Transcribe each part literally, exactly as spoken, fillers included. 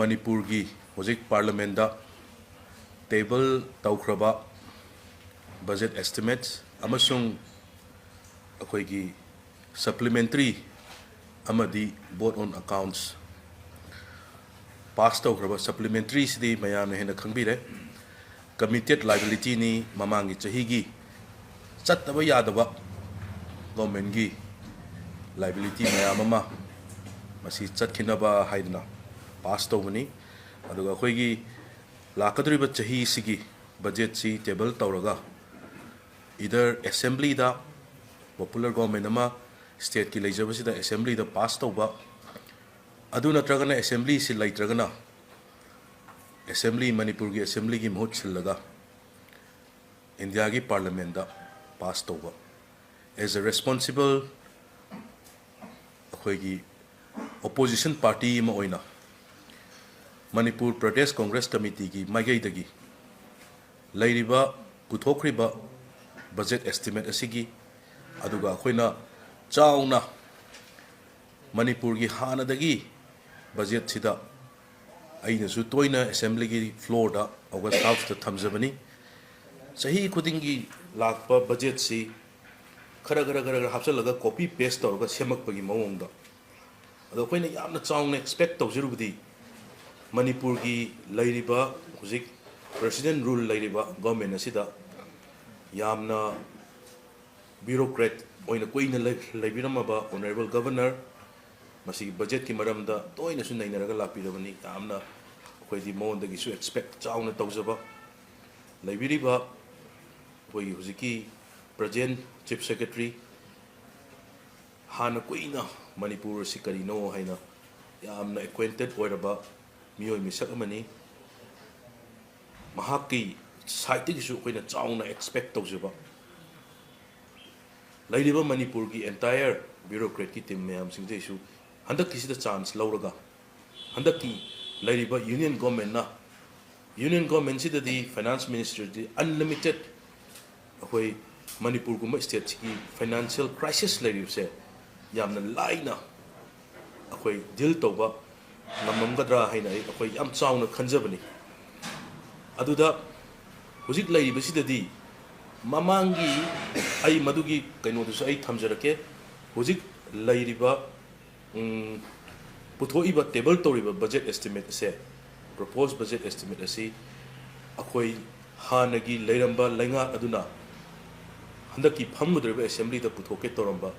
ꯃꯅꯤꯄꯨꯔꯒꯤ ꯍꯧꯖꯤꯛ ꯄꯥꯔꯂꯤꯌꯥꯃꯦꯟꯗ ꯇꯦꯕꯜ ꯇꯧꯈ꯭ꯔꯕ ꯕꯖꯦꯠ ꯑꯦꯁꯇꯤꯃꯦꯠꯁ ꯑꯃꯁꯨꯡ ꯑꯩꯈꯣꯏꯒꯤ ꯁꯄ꯭ꯂꯤꯃꯦꯟꯇꯔꯤ ꯑꯃꯗꯤ ꯚꯣꯠ ꯑꯣꯟ ꯑꯦꯀꯥꯎꯟꯠꯁ ꯄꯥꯁ ꯇꯧꯈ꯭ꯔꯕ ꯁꯄ꯭ꯂꯤꯃꯦꯟꯇꯔꯤꯁꯤꯗꯤ ꯃꯌꯥꯝꯅ ꯍꯦꯟꯅ ꯈꯪꯕꯤꯔꯦ꯫ ꯀꯃꯤꯇꯦꯠ ꯂꯥꯏꯕꯤꯂꯤꯇꯤꯅꯤ, ꯃꯃꯥꯡꯒꯤ ꯆꯍꯤꯒꯤ ꯆꯠꯇꯕ ꯌꯥꯗꯕ ꯒꯣꯔꯃꯦꯟꯒꯤ ꯂꯥꯏꯕꯤꯂꯤꯇꯤ ꯃꯌꯥꯝ ꯑꯃ ꯃꯁꯤ ꯆꯠꯈꯤꯅꯕ ꯍꯥꯏꯗꯅ ꯄꯥꯁ ꯇꯧꯕꯅꯤ꯫ ꯑꯗꯨꯒ ꯑꯩꯈꯣꯏꯒꯤ ꯂꯥꯛꯀꯗꯧꯔꯤꯕ ꯆꯍꯤꯁꯤꯒꯤ ꯕꯖꯦꯠꯁꯤ ꯇꯦꯕꯜ ꯇꯧꯔꯒ ꯏꯗꯔ ꯑꯦꯁꯦꯝꯕ꯭ꯂꯤꯗ ꯄꯣꯄꯨꯂꯔ ꯒꯣꯔꯃꯦꯟ ꯑꯃ ꯁ꯭ꯇꯦꯠꯀꯤ ꯂꯩꯖꯕꯁꯤꯗ ꯑꯦꯁꯦꯝꯕ꯭ꯂꯤꯗ ꯄꯥꯁ ꯇꯧꯕ, ꯑꯗꯨ ꯅꯠꯇ꯭ꯔꯒꯅ ꯑꯦꯁꯦꯝꯕ꯭ꯂꯤꯁꯤ ꯂꯩꯇ꯭ꯔꯒꯅ ꯑꯦꯁꯦꯝꯕ꯭ꯂꯤ, ꯃꯅꯤꯄꯨꯔꯒꯤ ꯑꯦꯁꯦꯝꯕ꯭ꯂꯤꯒꯤ ꯃꯍꯨꯠ ꯁꯤꯜꯂꯒ ꯏꯟꯗꯤꯌꯥꯒꯤ ꯄꯥꯔꯂꯤꯌꯥꯃꯦꯟꯗ ꯄꯥꯁ ꯇꯧꯕ꯫ As a responsible ꯑꯩꯈꯣꯏꯒꯤ ꯑꯣꯄꯣꯖꯤꯁꯟ ꯄꯥꯔꯇꯤ ꯑꯃ ꯑꯣꯏꯅ ꯃꯅꯤꯄꯨꯔ ꯄ꯭ꯔꯗꯦꯁ ꯀꯣꯡꯒ꯭ꯔꯦꯁ ꯀꯃꯤꯇꯤꯒꯤ ꯃꯥꯏꯀꯩꯗꯒꯤ ꯂꯩꯔꯤꯕ, ꯄꯨꯊꯣꯛꯈ꯭ꯔꯤꯕ ꯕꯖꯦꯠ ꯑꯦꯁꯇꯤꯃꯦꯠ ꯑꯁꯤꯒꯤ, ꯑꯗꯨꯒ ꯑꯩꯈꯣꯏꯅ ꯆꯥꯎꯅ ꯃꯅꯤꯄꯨꯔꯒꯤ ꯍꯥꯟꯅꯗꯒꯤ ꯕꯖꯦꯠꯁꯤꯗ ꯑꯩꯅꯁꯨ ꯇꯣꯏꯅ ꯑꯦꯁꯦꯝꯕ꯭ꯂꯤꯒꯤ ꯐ꯭ꯂꯣꯔꯗ, ꯑꯣꯒꯁ ꯍꯥꯎꯁꯇ ꯊꯝꯖꯕꯅꯤ꯫ ꯆꯍꯤ ꯈꯨꯗꯤꯡꯒꯤ ꯂꯥꯛꯄ ꯕꯖꯦꯠꯁꯤ ꯈꯔ ꯈꯔ ꯈꯔ ꯈꯔ ꯍꯥꯞꯆꯤꯜꯂꯒ ꯀꯣꯄꯤ ꯄꯦꯁ ꯇꯧꯔꯒ ꯁꯦꯝꯃꯛꯄꯒꯤ ꯃꯑꯣꯡꯗ꯫ ꯑꯗꯣ ꯑꯩꯈꯣꯏꯅ ꯌꯥꯝꯅ ꯆꯥꯎꯅ ꯑꯦꯛꯁꯄꯦꯛ ꯇꯧꯖꯔꯨꯕꯗꯤ ꯃꯅꯤꯄꯨꯔꯒꯤ ꯂꯩꯔꯤꯕ ꯍꯧꯖꯤꯛ ꯄ꯭ꯔꯦꯁꯤꯗꯦꯟ ꯔꯨꯜ ꯂꯩꯔꯤꯕ ꯒꯣꯔꯃꯦꯟ ꯑꯁꯤꯗ ꯌꯥꯝꯅ ꯕ꯭ꯌꯨꯔꯣꯀ꯭ꯔꯦꯠ ꯑꯣꯏꯅ ꯀꯨꯏꯅ ꯂꯩ-, ꯂꯩꯕꯤꯔꯝꯃꯕ ꯑꯣꯅꯔꯦꯕꯜ ꯒꯕꯔꯅꯔ, ꯃꯁꯤꯒꯤ ꯕꯖꯦꯠꯀꯤ ꯃꯔꯝꯗ ꯇꯣꯏꯅꯁꯨ ꯅꯩꯅꯔꯒ ꯂꯥꯛꯄꯤꯔꯕꯅꯤ꯫ ꯌꯥꯝꯅ ꯑꯩꯈꯣꯏꯗꯤ ꯃꯉꯣꯟꯗꯒꯤꯁꯨ ꯑꯦꯛꯁꯄꯦꯛ ꯆꯥꯎꯅ ꯇꯧꯖꯕ꯫ ꯂꯩꯕꯤꯔꯤꯕ ꯑꯩꯈꯣꯏꯒꯤ ꯍꯧꯖꯤꯛꯀꯤ ꯄ꯭ꯔꯖꯦꯟ ꯆꯤꯐ ꯁꯦꯀ꯭ꯔꯦꯇꯔꯤ, ꯍꯥꯟꯅ ꯀꯨꯏꯅ ꯃꯅꯤꯄꯨꯔ ꯑꯁꯤ ꯀꯔꯤꯅꯣ ꯍꯥꯏꯅ ꯌꯥꯝꯅ ꯑꯦꯀ꯭ꯋꯦꯟꯇꯦꯠ ꯑꯣꯏꯔꯕ ꯃꯤꯑꯣꯏ ꯃꯤꯁꯛ ꯑꯃꯅꯤ꯫ ꯃꯍꯥꯛꯀꯤ ꯁꯥꯏꯠꯇꯒꯤꯁꯨ ꯑꯩꯈꯣꯏꯅ ꯆꯥꯎꯅ ꯑꯦꯛꯁꯄꯦꯛ ꯇꯧꯖꯕ꯫ ꯂꯩꯔꯤꯕ ꯃꯅꯤꯄꯨꯔꯒꯤ ꯑꯦꯟꯇꯥꯌꯔ ꯕ꯭ꯌꯨꯔꯣꯀ꯭ꯔꯦꯠꯀꯤ ꯇꯤꯝ ꯃꯌꯥꯝꯁꯤꯡꯗꯩꯁꯨ ꯍꯟꯗꯛꯀꯤꯁꯤꯗ ꯆꯥꯟꯁ ꯂꯧꯔꯒ, ꯍꯟꯗꯛꯀꯤ ꯂꯩꯔꯤꯕ ꯌꯨꯅꯤꯌꯟ ꯒꯣꯔꯃꯦꯟꯅ, ꯌꯨꯅꯤꯌꯟ ꯒꯣꯔꯃꯦꯟꯁꯤꯗꯗꯤ ꯐꯥꯏꯅꯥꯟꯁ ꯃꯤꯅꯤꯁꯇꯔꯗꯤ ꯑꯟꯂꯤꯃꯤꯇꯦꯠ, ꯑꯩꯈꯣꯏ ꯃꯅꯤꯄꯨꯔꯒꯨꯝꯕ ꯁ꯭ꯇꯦꯠꯁꯤꯒꯤ ꯐꯥꯏꯅꯥꯟꯁꯤꯌꯦꯜ ꯀ꯭ꯔꯥꯏꯁꯤꯁ ꯂꯩꯔꯤꯕꯁꯦ ꯌꯥꯝꯅ ꯂꯥꯏꯅ ꯑꯩꯈꯣꯏ ꯗꯤꯜ ꯇꯧꯕ ꯉꯝꯃꯝꯒꯗ꯭ꯔꯥ ꯍꯥꯏꯅ ꯑꯩ, ꯑꯩꯈꯣꯏ ꯌꯥꯝ ꯆꯥꯎꯅ ꯈꯟꯖꯕꯅꯤ꯫ ꯑꯗꯨꯗ ꯍꯧꯖꯤꯛ ꯂꯩꯔꯤꯕꯁꯤꯗꯗꯤ ꯃꯃꯥꯡꯒꯤ, ꯑꯩ ꯃꯗꯨꯒꯤ ꯀꯩꯅꯣꯗꯨꯁꯨ ꯑꯩ ꯊꯝꯖꯔꯛꯀꯦ꯫ ꯍꯧꯖꯤꯛ ꯂꯩꯔꯤꯕ, ꯎꯝ, ꯄꯨꯊꯣꯛꯏꯕ, ꯇꯦꯕꯜ ꯇꯧꯔꯤꯕ ꯕꯖꯦꯠ ꯑꯦꯁꯇꯤꯃꯦꯠ ꯑꯁꯦ, ꯄ꯭ꯔꯣꯄꯣꯁ ꯕꯖꯦꯠ ꯑꯦꯁꯇꯤꯃꯦꯠ ꯑꯁꯤ ꯑꯩꯈꯣꯏ ꯍꯥꯟꯅꯒꯤ ꯂꯩꯔꯝꯕ ꯂꯩꯉꯥꯛ ꯑꯗꯨꯅ ꯍꯟꯗꯛꯀꯤ ꯐꯝꯒꯗꯧꯔꯤꯕ ꯑꯦꯁꯦꯝꯕ꯭ꯂꯤꯗ ꯄꯨꯊꯣꯛꯀꯦ ꯇꯧꯔꯝꯕ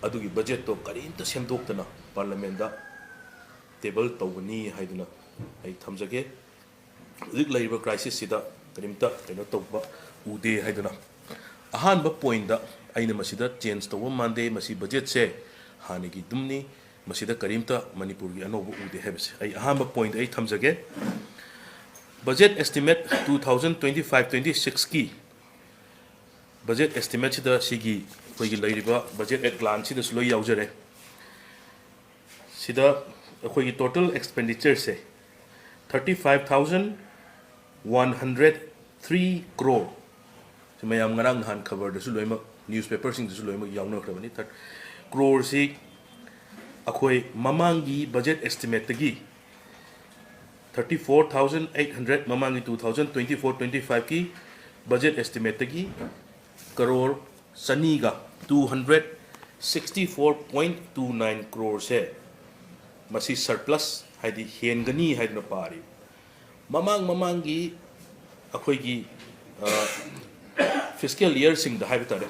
ꯑꯗꯨꯒꯤ ꯕꯖꯦꯠꯇꯣ ꯀꯔꯤꯝꯇ ꯁꯦꯝꯗꯣꯛꯇꯅ ꯄꯥꯔꯂꯤꯌꯥꯃꯦꯟꯗ ꯇꯦꯕꯜ ꯇꯧꯒꯅꯤ ꯍꯥꯏꯗꯨꯅ ꯑꯩ ꯊꯝꯖꯒꯦ꯫ ꯍꯧꯖꯤꯛ ꯂꯩꯔꯤꯕ ꯀ꯭ꯔꯥꯏꯁꯤꯁꯁꯤꯗ ꯀꯔꯤꯝꯇ ꯀꯩꯅꯣ ꯇꯧꯕ ꯎꯗꯦ ꯍꯥꯏꯗꯨꯅ꯫ ꯑꯍꯥꯟꯕ ꯄꯣꯏꯟꯗ ꯑꯩꯅ ꯃꯁꯤꯗ ꯆꯦꯟꯖ ꯇꯧꯕ ꯃꯥꯟꯗꯦ, ꯃꯁꯤ ꯕꯖꯦꯠꯁꯦ ꯍꯥꯟꯅꯒꯤ ꯑꯗꯨꯝꯅꯤ, ꯃꯁꯤꯗ ꯀꯔꯤꯝꯇ ꯃꯅꯤꯄꯨꯔꯒꯤ ꯑꯅꯧꯕ ꯎꯗꯦ ꯍꯥꯏꯕꯁꯦ ꯑꯩ ꯑꯍꯥꯟꯕ ꯄꯣꯏꯟꯗ ꯑꯩ ꯊꯝꯖꯒꯦ꯫ Budget estimate two thousand twenty five twenty sixꯀꯤ ꯕꯖꯦꯠ ꯑꯦꯁꯇꯤꯃꯦꯠꯁꯤꯗ ꯁꯤꯒꯤ ꯑꯩꯈꯣꯏꯒꯤ ꯂꯩꯔꯤꯕ ꯕꯖꯦꯠ ꯑꯦꯠ ꯒ꯭ꯂꯥꯟꯁꯁꯤꯗꯁꯨ ꯂꯣꯏ ꯌꯥꯎꯖꯔꯦ꯫ ꯁꯤꯗ ꯑꯩꯈꯣꯏꯒꯤ total ꯑꯦꯛꯁꯄꯦꯟꯗꯤꯆꯔꯁꯦ thirty five thousand one hundred three crore꯫ ꯁꯤ ꯃꯌꯥꯝ ꯉꯔꯥꯡ ꯅꯍꯥꯟ ꯈꯕꯔꯗꯁꯨ ꯂꯣꯏꯅꯃꯛ, ꯅ꯭ꯌꯨꯁꯄꯦꯄꯔꯁꯤꯡꯗꯁꯨ ꯂꯣꯏꯅꯃꯛ ꯌꯥꯎꯅꯈ꯭ꯔꯕꯅꯤ꯫ ꯊꯔ-, ꯀ꯭ꯔꯣꯔꯁꯤ ꯑꯩꯈꯣꯏ ꯃꯃꯥꯡꯒꯤ budget ꯑꯦꯁꯇꯤꯃꯦꯠꯇꯒꯤ thirty four thousand eight hundred, ꯃꯃꯥꯡꯒꯤ two thousand twenty four twenty fiveꯀꯤ ꯕꯖꯦꯠ ꯑꯦꯁꯇꯤꯃꯦꯠꯇꯒꯤ ꯀꯔꯣꯔ ꯆꯅꯤꯒ two hundred sixty four point two nine ꯀ꯭ꯔꯣꯔꯁꯦ ꯃꯁꯤ ꯁꯔꯄ꯭ꯂꯁ, ꯍꯥꯏꯗꯤ ꯍꯦꯟꯒꯅꯤ ꯍꯥꯏꯗꯨꯅ ꯄꯥꯔꯤ꯫ ꯃꯃꯥꯡ ꯃꯃꯥꯡꯒꯤ ꯑꯩꯈꯣꯏꯒꯤ, ꯑ, ꯐꯤꯁꯀꯦꯜ ꯏꯌꯔꯁꯤꯡꯗ ꯍꯥꯏꯕ ꯇꯥꯔꯦ,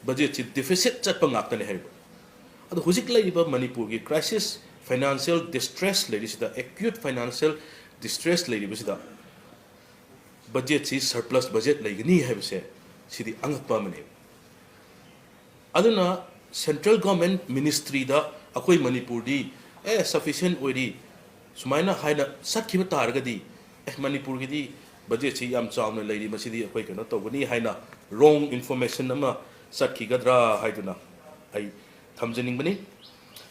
ꯕꯖꯦꯠꯁꯤ ꯗꯤꯐꯤꯁꯤꯠ ꯆꯠꯄ ꯉꯥꯛꯇꯅꯦ ꯍꯥꯏꯔꯤꯕ꯫ ꯑꯗꯣ ꯍꯧꯖꯤꯛ ꯂꯩꯔꯤꯕ ꯃꯅꯤꯄꯨꯔꯒꯤ ꯀ꯭ꯔꯥꯏꯁꯤꯁ, ꯐꯥꯏꯅꯥꯟꯁꯤꯌꯦꯜ ꯗꯤꯁꯇ꯭ꯔꯦꯁ ꯂꯩꯔꯤꯁꯤꯗ, ꯑꯦꯀ꯭ꯌꯨꯠ ꯐꯥꯏꯅꯥꯟꯁꯤꯌꯦꯜ ꯗꯤꯁꯇ꯭ꯔꯦꯁ ꯂꯩꯔꯤꯕꯁꯤꯗ ꯕꯖꯦꯠꯁꯤ ꯁꯔꯄ꯭ꯂꯁ ꯕꯖꯦꯠ ꯂꯩꯒꯅꯤ ꯍꯥꯏꯕꯁꯦ ꯁꯤꯗꯤ ꯑꯉꯛꯄ ꯑꯃꯅꯦꯕ꯫ ꯑꯗꯨꯅ ꯁꯦꯟꯇ꯭ꯔꯦꯜ ꯒꯣꯔꯃꯦꯟ ꯃꯤꯅꯤꯁꯇ꯭ꯔꯤꯗ ꯑꯩꯈꯣꯏ ꯃꯅꯤꯄꯨꯔꯗꯤ, ꯑꯦ, ꯁꯐꯤꯁꯤꯌꯦꯟ ꯑꯣꯏꯔꯤ, ꯁꯨꯃꯥꯏꯅ ꯍꯥꯏꯅ ꯆꯠꯈꯤꯕ ꯇꯥꯔꯒꯗꯤ, ꯑꯦ, ꯃꯅꯤꯄꯨꯔꯒꯤꯗꯤ ꯕꯖꯦꯠꯁꯤ ꯌꯥꯝ ꯆꯥꯎꯅ ꯂꯩꯔꯤ, ꯃꯁꯤꯗꯤ ꯑꯩꯈꯣꯏ ꯀꯩꯅꯣ ꯇꯧꯒꯅꯤ ꯍꯥꯏꯅ ꯔꯣꯡ ꯏꯟꯐꯣꯔꯃꯦꯁꯟ ꯑꯃ ꯆꯠꯈꯤꯒꯗ꯭ꯔꯥ ꯍꯥꯏꯗꯨꯅ ꯑꯩ ꯊꯝꯖꯅꯤꯡꯕꯅꯤ꯫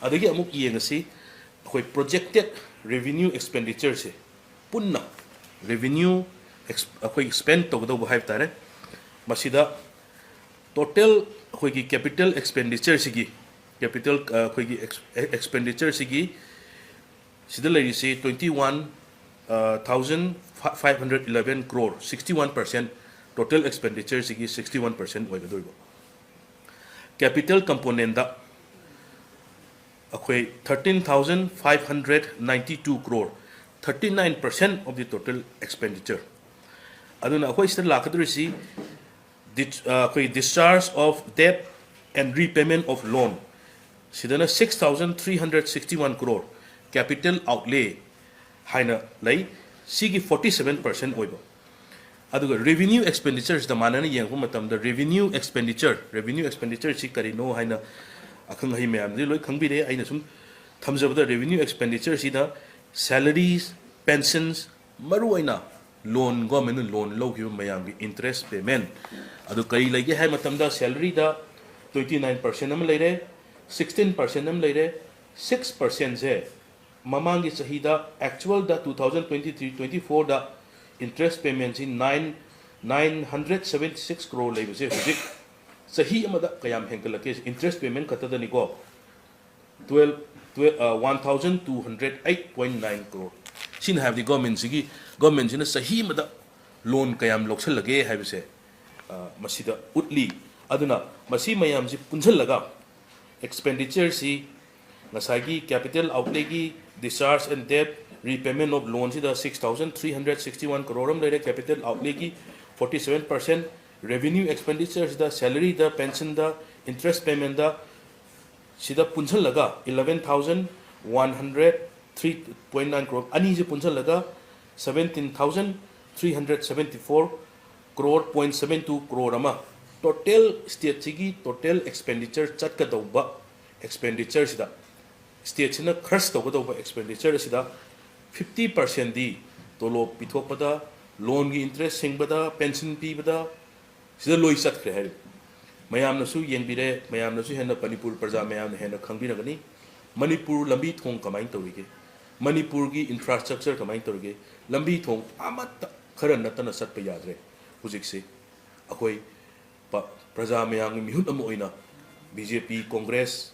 ꯑꯗꯒꯤ ꯑꯃꯨꯛ ꯌꯦꯡꯉꯁꯤ, ꯑꯩꯈꯣꯏ ꯄ꯭ꯔꯣꯖꯦꯛꯇꯦꯠ ꯔꯦꯚꯤꯅ꯭ꯌꯨ ꯑꯦꯛꯁꯄꯦꯟꯗꯤꯆꯔꯁꯦ, ꯄꯨꯟꯅ ꯔꯦꯚꯤꯅ꯭ꯌꯨ ꯑꯦꯛꯁ-, ꯑꯩꯈꯣꯏ ꯁ꯭ꯄꯦꯟ ꯇꯧꯒꯗꯧꯕ ꯍꯥꯏꯕ ꯇꯥꯔꯦ, ꯃꯁꯤꯗ ꯇꯣꯇꯦꯜ ꯑꯩꯈꯣꯏꯒꯤ ꯀꯦꯄꯤꯇꯦꯜ ꯑꯦꯛꯁꯄꯦꯟꯗꯤꯆꯔꯁꯤꯒꯤ, ꯀꯦꯄꯤꯇꯦꯜ, ꯑ, ꯑꯩꯈꯣꯏꯒꯤ ꯑꯦꯛꯁ-, ꯑꯦ-, ꯑꯦꯛꯁꯄꯦꯟꯗꯤꯆꯔꯁꯤꯒꯤ ꯁꯤꯗ ꯂꯩꯔꯤꯁꯤ twenty one thousand five hundred eleven crore, sixty one percent, total expenditure ꯁꯤꯒꯤ sixty one percent ꯑꯣꯏꯒꯗꯣꯏꯕ꯫ Capital component ꯗ ꯑꯩꯈꯣꯏ thirteen thousand five hundred ninety two crore, thirty nine percent of the total expenditure꯫ ꯑꯗꯨꯅ ꯑꯩꯈꯣꯏ ꯁꯤꯗ ꯂꯥꯛꯀꯗꯧꯔꯤꯁꯤ, ꯑꯩꯈꯣꯏ discharge of debt and repayment of loan, ꯁꯤꯗꯅ six thousand three hundred sixty one crore capital outlay ꯍꯥꯏꯅ ꯂꯩ꯫ ꯁꯤꯒꯤ forty seven percent ꯑꯣꯏꯕ꯫ ꯑꯗꯨꯒ revenue expenditure ꯁꯤꯗ ꯃꯥꯟꯅꯅ ꯌꯦꯡꯉꯛꯄ ꯃꯇꯝꯗ, revenue expenditure, revenue expenditure ꯁꯤ ꯀꯔꯤꯅꯣ ꯍꯥꯏꯅ ꯑꯈꯪ ꯑꯍꯩ ꯃꯌꯥꯝꯗꯤ ꯂꯣꯏ ꯈꯪꯕꯤꯔꯦ꯫ ꯑꯩꯅ ꯁꯨꯝ ꯊꯝꯖꯕꯗ, revenue expenditure ꯁꯤꯗ salaries, pensions, ꯃꯔꯨꯑꯣꯏꯅ loan, government ꯅ loan ꯂꯧꯈꯤꯕ ꯃꯌꯥꯝꯒꯤ interest payment꯫ ꯑꯗꯨ ꯀꯔꯤ ꯂꯩꯒꯦ ꯍꯥꯏꯕ ꯃꯇꯝꯗ, salary ꯗ twenty nine percent ꯑꯃ ꯂꯩꯔꯦ, sixteen percent ꯑꯃ ꯂꯩꯔꯦ, six percent ꯁꯦ ꯃꯃꯥꯡꯒꯤ ꯆꯍꯤꯗ, actual ꯗ two thousand twenty three twenty four ꯗ interest payment ꯁꯤ nine, nine hundred seventy six crore ꯂꯩꯕꯁꯦ, ꯍꯧꯖꯤꯛ ꯆꯍꯤ ꯑꯃꯗ ꯀꯌꯥꯝ ꯍꯦꯟꯒꯠꯂꯛꯀꯦ? Interest payment ꯈꯛꯇꯗꯅꯤꯀꯣ, twelve, twelve, one thousand two hundred eight point nine crore꯫ ꯁꯤꯅ ꯍꯥꯏꯕꯗꯤ government ꯁꯤꯒꯤ, government ꯁꯤꯅ ꯆꯍꯤ ꯑꯃꯗ loan ꯀꯌꯥꯝ ꯂꯧꯁꯜꯂꯒꯦ ꯍꯥꯏꯕꯁꯦ, ꯑ, ꯃꯁꯤꯗ ꯎꯠꯂꯤ꯫ ꯑꯗꯨꯅ ꯃꯁꯤ ꯃꯌꯥꯝꯁꯤ ꯄꯨꯟꯁꯤꯜꯂꯒ expenditure ꯁꯤ ꯉꯁꯥꯏꯒꯤ capital outlay ꯒꯤ, discharge and debt, repayment of loan ꯁꯤꯗ six thousand three hundred sixty one crore ꯑꯃ ꯂꯩꯔꯦ capital outlay ꯒꯤ, forty seven percent꯫ Revenue expenditure ꯁꯤꯗ salary ꯗ, pension ꯗ, interest payment ꯗ, ꯁꯤꯗ ꯄꯨꯟꯁꯤꯜꯂꯒ eleven thousand one hundred three point nine crore, ꯑꯅꯤꯁꯤ ꯄꯨꯟꯁꯤꯜꯂꯒ seventeen thousand three hundred seventy four crore, point seven two crore ꯑꯃ, total state ꯁꯤꯒꯤ total expenditure ꯆꯠꯀꯗꯧꯕ expenditure ꯁꯤꯗ, state ꯁꯤꯅ ꯈꯔꯆ ꯇꯧꯒꯗꯧꯕ expenditure ꯑꯁꯤꯗ fifty percent ꯗꯤ ꯇꯣꯂꯣꯞ ꯄꯤꯊꯣꯛꯄꯗ, loan ꯒꯤ interest ꯁꯤꯡꯕꯗ, pension ꯄꯤꯕꯗ, ꯁꯤꯗ ꯂꯣꯏ ꯆꯠꯈ꯭ꯔꯦ ꯍꯥꯏꯔꯤꯕ꯫ ꯃꯌꯥꯝꯅꯁꯨ ꯌꯦꯡꯕꯤꯔꯦ, ꯃꯌꯥꯝꯅꯁꯨ ꯍꯦꯟꯅ, ꯃꯅꯤꯄꯨꯔ ꯄ꯭ꯔꯖꯥ ꯃꯌꯥꯝꯅ ꯍꯦꯟꯅ ꯈꯪꯕꯤꯔꯒꯅꯤ꯫ ꯃꯅꯤꯄꯨꯔ ꯂꯝꯕꯤ ꯊꯣꯡ ꯀꯃꯥꯏꯅ ꯇꯧꯔꯤꯒꯦ? ꯃꯅꯤꯄꯨꯔꯒꯤ infrastructure ꯀꯃꯥꯏꯅ ꯇꯧꯔꯤꯒꯦ? ꯂꯝꯕꯤ ꯊꯣꯡ ꯑꯃꯠꯇ ꯈꯔ ꯅꯠꯇꯅ ꯆꯠꯄ ꯌꯥꯗ꯭ꯔꯦ ꯍꯧꯖꯤꯛꯁꯤ꯫ ꯑꯩꯈꯣꯏ ꯄ-, ꯄ꯭ꯔꯖꯥ ꯃꯌꯥꯝꯒꯤ ꯃꯤꯍꯨꯠ ꯑꯃ ꯑꯣꯏꯅ BJP, Congress,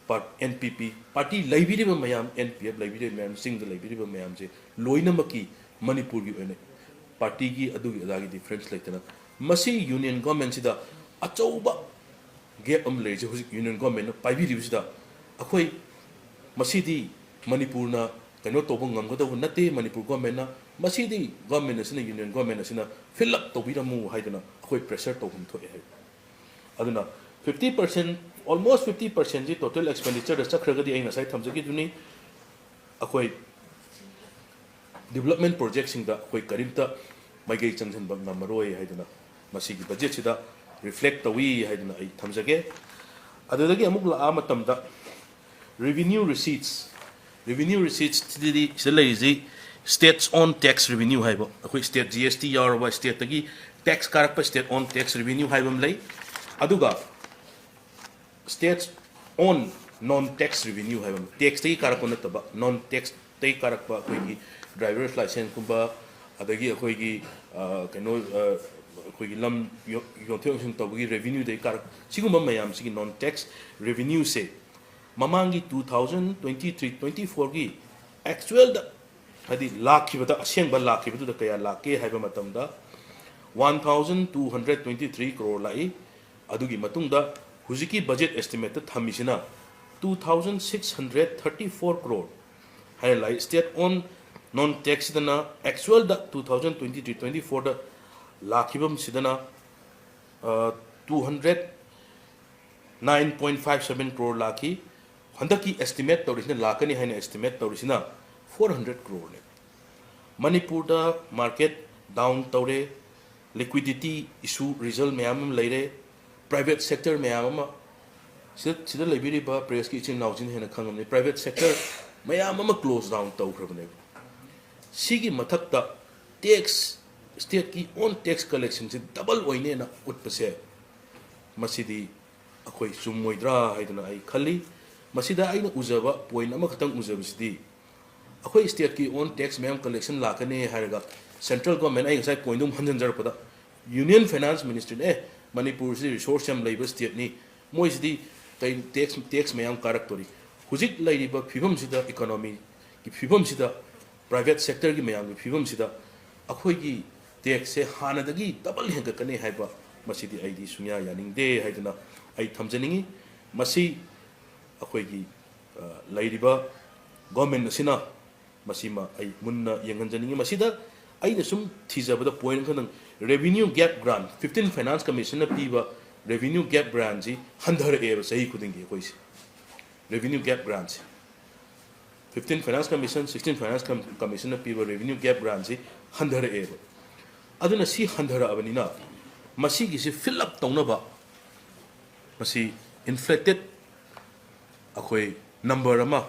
ꯄꯥꯔ ꯑꯦꯟ ꯄꯤ ꯄꯤ ꯄꯥꯔꯇꯤ ꯂꯩꯕꯤꯔꯤꯕ ꯃꯌꯥꯝ, ꯑꯦꯟ ꯄꯤ ꯑꯦꯐ ꯂꯩꯕꯤꯔꯤꯕ ꯃꯌꯥꯝ, ꯆꯤꯡꯗ ꯂꯩꯕꯤꯔꯤꯕ ꯃꯌꯥꯝꯁꯦ ꯂꯣꯏꯅꯃꯛꯀꯤ ꯃꯅꯤꯄꯨꯔꯒꯤ ꯑꯣꯏꯅ ꯄꯥꯔꯇꯤꯒꯤ ꯑꯗꯨꯒꯤ ꯑꯗꯥꯒꯤ ꯗꯤꯐ꯭ꯔꯦꯟꯁ ꯂꯩꯇꯅ ꯃꯁꯤ ꯌꯨꯅꯤꯌꯟ ꯒꯣꯔꯃꯦꯟꯁꯤꯗ ꯑꯆꯧꯕ ꯒꯦꯞ ꯑꯃ ꯂꯩꯔꯤꯁꯦ ꯍꯧꯖꯤꯛ ꯌꯨꯅꯤꯌꯟ ꯒꯣꯔꯃꯦꯟꯅ ꯄꯥꯏꯕꯤꯔꯤꯕꯁꯤꯗ ꯑꯩꯈꯣꯏ ꯃꯁꯤꯗꯤ ꯃꯅꯤꯄꯨꯔꯅ ꯀꯩꯅꯣ ꯇꯧꯕ ꯉꯝꯒꯗꯧꯕ ꯅꯠꯇꯦ꯫ ꯃꯅꯤꯄꯨꯔ ꯒꯣꯔꯃꯦꯟꯅ ꯃꯁꯤꯗꯤ ꯒꯣꯔꯃꯦꯟ ꯑꯁꯤꯅ, ꯌꯨꯅꯤꯌꯟ ꯒꯣꯔꯃꯦꯟ ꯑꯁꯤꯅ ꯐꯤꯜ ꯑꯞ ꯇꯧꯕꯤꯔꯝꯃꯨ ꯍꯥꯏꯗꯅ ꯑꯩꯈꯣꯏ ꯄ꯭ꯔꯦꯁꯔ ꯇꯧꯐꯝ ꯊꯣꯛꯑꯦ ꯍꯥꯏ꯫ ꯑꯗꯨꯅ ꯐꯤꯐꯇꯤ ꯄꯥꯔꯁꯦꯟ, ꯑꯣꯜꯃꯣꯁ ꯐꯤꯐꯇꯤ ꯄꯥꯔꯁꯦꯟꯁꯤ ꯇꯣꯇꯦꯜ ꯑꯦꯛꯁꯄꯦꯟꯗꯤꯆꯔꯗ ꯆꯠꯈ꯭ꯔꯒꯗꯤ ꯑꯩ ꯉꯁꯥꯏ ꯊꯝꯖꯈꯤꯗꯨꯅꯤ, ꯑꯩꯈꯣꯏ ꯗꯤꯕꯂꯞꯃꯦꯟ ꯄ꯭ꯔꯣꯖꯦꯛꯁꯤꯡꯗ ꯑꯩꯈꯣꯏ ꯀꯔꯤꯝꯇ ꯃꯥꯏꯀꯩ ꯆꯪꯁꯤꯟꯕ ꯉꯝꯃꯔꯣꯏ ꯍꯥꯏꯗꯅ ꯃꯁꯤꯒꯤ ꯕꯖꯦꯠꯁꯤꯗ ꯔꯤꯐ꯭ꯂꯦꯛ ꯇꯧꯏ ꯍꯥꯏꯗꯅ ꯑꯩ ꯊꯝꯖꯒꯦ꯫ ꯑꯗꯨꯗꯒꯤ ꯑꯃꯨꯛ ꯂꯥꯛꯑ ꯃꯇꯝꯗ revenue receipts, revenue receiptsꯁꯤꯗꯤ ꯁꯤꯗ ꯂꯩꯔꯤꯁꯤ state's own tax revenue ꯍꯥꯏꯕ, ꯑꯩꯈꯣꯏ ꯁ꯭ꯇꯦꯠ ꯖꯤ ꯑꯦꯁ ꯇꯤ ꯌꯥꯎꯔꯕ ꯁ꯭ꯇꯦꯠꯇꯒꯤ ꯇꯦꯛꯁ ꯀꯥꯔꯛꯄ state own tax revenue ꯍꯥꯏꯕ ꯑꯃ ꯂꯩ꯫ ꯑꯗꯨꯒ state's own non tax revenue ꯍꯥꯏꯕ ꯑꯃ, ꯇꯦꯛꯁꯇꯒꯤ ꯀꯥꯔꯛꯄ ꯅꯠꯇꯕ ꯅꯣꯟ ꯇꯦꯛꯁꯇꯒꯤ ꯀꯥꯔꯛꯄ ꯑꯩꯈꯣꯏꯒꯤ ꯗ꯭ꯔꯥꯏꯚꯔꯁ ꯂꯥꯏꯁꯦꯟꯁꯀꯨꯝꯕ, ꯑꯗꯒꯤ ꯑꯩꯈꯣꯏꯒꯤ ꯑ, ꯀꯩꯅꯣ ꯑ, ꯑꯩꯈꯣꯏꯒꯤ ꯂꯝ ꯌꯣ- ꯌꯣꯟꯊꯣꯛ ꯌꯣꯟꯁꯤꯟ ꯇꯧꯕꯒꯤ ꯔꯦꯚꯤꯅ꯭ꯌꯨꯗꯒꯤ ꯀꯥꯔꯛ ꯁꯤꯒꯨꯝꯕ ꯃꯌꯥꯝꯁꯤꯒꯤ ꯅꯣꯟ ꯇꯦꯛꯁ ꯔꯦꯚꯤꯅ꯭ꯌꯨꯁꯦ ꯃꯃꯥꯡꯒꯤ two thousand twenty three twenty ꯐꯣꯔꯒꯤ ꯑꯦꯛꯆꯨꯋꯦꯜꯗ, ꯍꯥꯏꯗꯤ ꯂꯥꯛꯈꯤꯕꯗ, ꯑꯁꯦꯡꯕ ꯂꯥꯛꯈꯤꯕꯗꯨꯗ ꯀꯌꯥ ꯂꯥꯛꯀꯦ ꯍꯥꯏꯕ ꯃꯇꯝꯗ one thousand two hundred twenty three crore ꯂꯥꯛꯏ꯫ ꯑꯗꯨꯒꯤ ꯃꯇꯨꯡꯗ ꯍꯧꯖꯤꯛꯀꯤ ꯕꯖꯦꯠ ꯑꯦꯁꯇꯤꯃꯦꯠꯇ ꯊꯝꯃꯤꯁꯤꯅ two thousand six hundred thirty four crore ꯍꯥꯏꯅ ꯂꯥꯛꯏ꯫ ꯁ꯭ꯇꯦꯠ ꯑꯣꯟ ꯅꯣꯟ ꯇꯦꯛꯁꯁꯤꯗꯅ ꯑꯦꯛꯆꯨꯋꯦꯜꯗ two thousand twenty three twenty ꯐꯣꯔꯗ ꯂꯥꯛꯈꯤꯕꯁꯤꯗꯅ two hundred nine point five seven crore ꯂꯥꯛꯈꯤ꯫ ꯍꯟꯗꯛꯀꯤ ꯑꯦꯁꯇꯤꯃꯦꯠ ꯇꯧꯔꯤꯁꯤꯅ, ꯂꯥꯛꯀꯅꯤ ꯍꯥꯏꯅ ꯑꯦꯁꯇꯤꯃꯦꯠ ꯇꯧꯔꯤꯁꯤꯅ ꯐꯣꯔ ꯍꯟꯗ꯭ꯔꯦꯠ ꯀ꯭ꯔꯣꯔꯅꯦ꯫ ꯃꯅꯤꯄꯨꯔꯗ ꯃꯥꯔꯀꯦꯠ ꯗꯥꯎꯟ ꯇꯧꯔꯦ, ꯂꯤꯀ꯭ꯋꯤꯗꯤꯇꯤ ꯏꯁꯨ ꯔꯤꯖꯜ ꯃꯌꯥꯝ ꯑꯃ ꯂꯩꯔꯦ, ꯄ꯭ꯔꯥꯏꯚꯦꯠ ꯁꯦꯛꯇꯔ ꯃꯌꯥꯝ ꯑꯃ, ꯁꯤꯗ ꯁꯤꯗ ꯂꯩꯕꯤꯔꯤꯕ ꯄ꯭ꯔꯦꯁꯀꯤ ꯏꯆꯤꯟ ꯏꯅꯥꯎꯁꯤꯡꯅ ꯍꯦꯟꯅ ꯈꯪꯉꯝꯅꯤ, ꯄ꯭ꯔꯥꯏꯚꯦꯠ ꯁꯦꯛꯇꯔ ꯃꯌꯥꯝ ꯑꯃ ꯀ꯭ꯂꯣꯖ ꯗꯥꯎꯟ ꯇꯧꯈ꯭ꯔꯕꯅꯦꯕ꯫ ꯁꯤꯒꯤ ꯃꯊꯛꯇ ꯇꯦꯛꯁ, ꯁ꯭ꯇꯦꯠꯀꯤ ꯑꯣꯟ ꯇꯦꯛꯁ ꯀꯂꯦꯛꯁꯟꯁꯦ ꯗꯕꯜ ꯑꯣꯏꯅꯦꯅ ꯎꯠꯄꯁꯦ, ꯃꯁꯤꯗꯤ ꯑꯩꯈꯣꯏ ꯆꯨꯝꯃꯣꯏꯗ꯭ꯔꯥ ꯍꯥꯏꯗꯅ ꯑꯩ ꯈꯜꯂꯤ꯫ ꯃꯁꯤꯗ ꯑꯩꯅ ꯎꯖꯕ ꯄꯣꯏꯟ ꯑꯃꯈꯛꯇꯪ ꯎꯖꯕꯁꯤꯗꯤ, ꯑꯩꯈꯣꯏ ꯁ꯭ꯇꯦꯠꯀꯤ ꯑꯣꯟ ꯇꯦꯛꯁ ꯃꯌꯥꯝ ꯀꯂꯦꯛꯁꯟ ꯂꯥꯛꯀꯅꯤ ꯍꯥꯏꯔꯒ ꯁꯦꯟꯇ꯭ꯔꯦꯜ ꯒꯣꯔꯃꯦꯟ, ꯑꯩ ꯉꯁꯥꯏ ꯄꯣꯏꯟꯗꯨ ꯑꯃꯨꯛ ꯍꯟꯖꯤꯟꯖꯔꯛꯄꯗ, ꯌꯨꯅꯤꯌꯟ ꯐꯥꯏꯅꯥꯟꯁ ꯃꯤꯅꯤꯁꯇ꯭ꯔꯤꯅ "ꯑꯦ, ꯃꯅꯤꯄꯨꯔꯁꯤ ꯔꯤꯁꯣꯔꯁ ꯌꯥꯝ ꯂꯩꯕ ꯁ꯭ꯇꯦꯠꯅꯤ, ꯃꯣꯏꯁꯤꯗꯤ ꯀꯩ tax, tax ꯃꯌꯥꯝ ꯀꯥꯔꯛꯇꯣꯔꯤ꯫ ꯍꯧꯖꯤꯛ ꯂꯩꯔꯤꯕ ꯐꯤꯕꯝꯁꯤꯗ, economyꯒꯤ ꯐꯤꯕꯝꯁꯤꯗ, private sectorꯒꯤ ꯃꯌꯥꯝꯒꯤ ꯐꯤꯕꯝꯁꯤꯗ ꯑꯩꯈꯣꯏꯒꯤ taxꯁꯦ ꯍꯥꯟꯅꯗꯒꯤ double ꯍꯦꯟꯒꯠꯀꯅꯤ ꯍꯥꯏꯕ, ꯃꯁꯤꯗꯤ ꯑꯩꯗꯤ ꯁꯨꯡꯌꯥ ꯌꯥꯅꯤꯡꯗꯦ ꯍꯥꯏꯗꯨꯅ ꯑꯩ ꯊꯝꯖꯅꯤꯡꯉꯤ꯫ ꯃꯁꯤ ꯑꯩꯈꯣꯏꯒꯤ, ꯑ, ꯂꯩꯔꯤꯕ government ꯑꯁꯤꯅ ꯃꯁꯤꯃ ꯑꯩ ꯃꯨꯟꯅ ꯌꯦꯡꯍꯟꯖꯅꯤꯡꯉꯤ꯫ ꯃꯁꯤꯗ ꯑꯩꯅ ꯁꯨꯝ ꯊꯤꯖꯕꯗ point ꯑꯃꯈꯛꯇꯪ, revenue gap grant, fifteen Finance Commissionꯅ ꯄꯤꯕ revenue gap grantꯁꯤ ꯍꯟꯊꯔꯛꯑꯦꯕ ꯆꯍꯤ ꯈꯨꯗꯤꯡꯒꯤ ꯑꯩꯈꯣꯏꯁꯦ꯫ Revenue gap grantꯁꯦ, fifteen Finance Commission, sixteen Finance Com-, Commissionꯅ ꯄꯤꯕ revenue gap grantꯁꯤ ꯍꯟꯊꯔꯛꯑꯦꯕ꯫ ꯑꯗꯨꯅ ꯁꯤ ꯍꯟꯊꯔꯛꯑꯕꯅꯤꯅ ꯃꯁꯤꯒꯤꯁꯤ fill up ꯇꯧꯅꯕ ꯃꯁꯤ inflated ꯑꯩꯈꯣꯏ number ꯑꯃ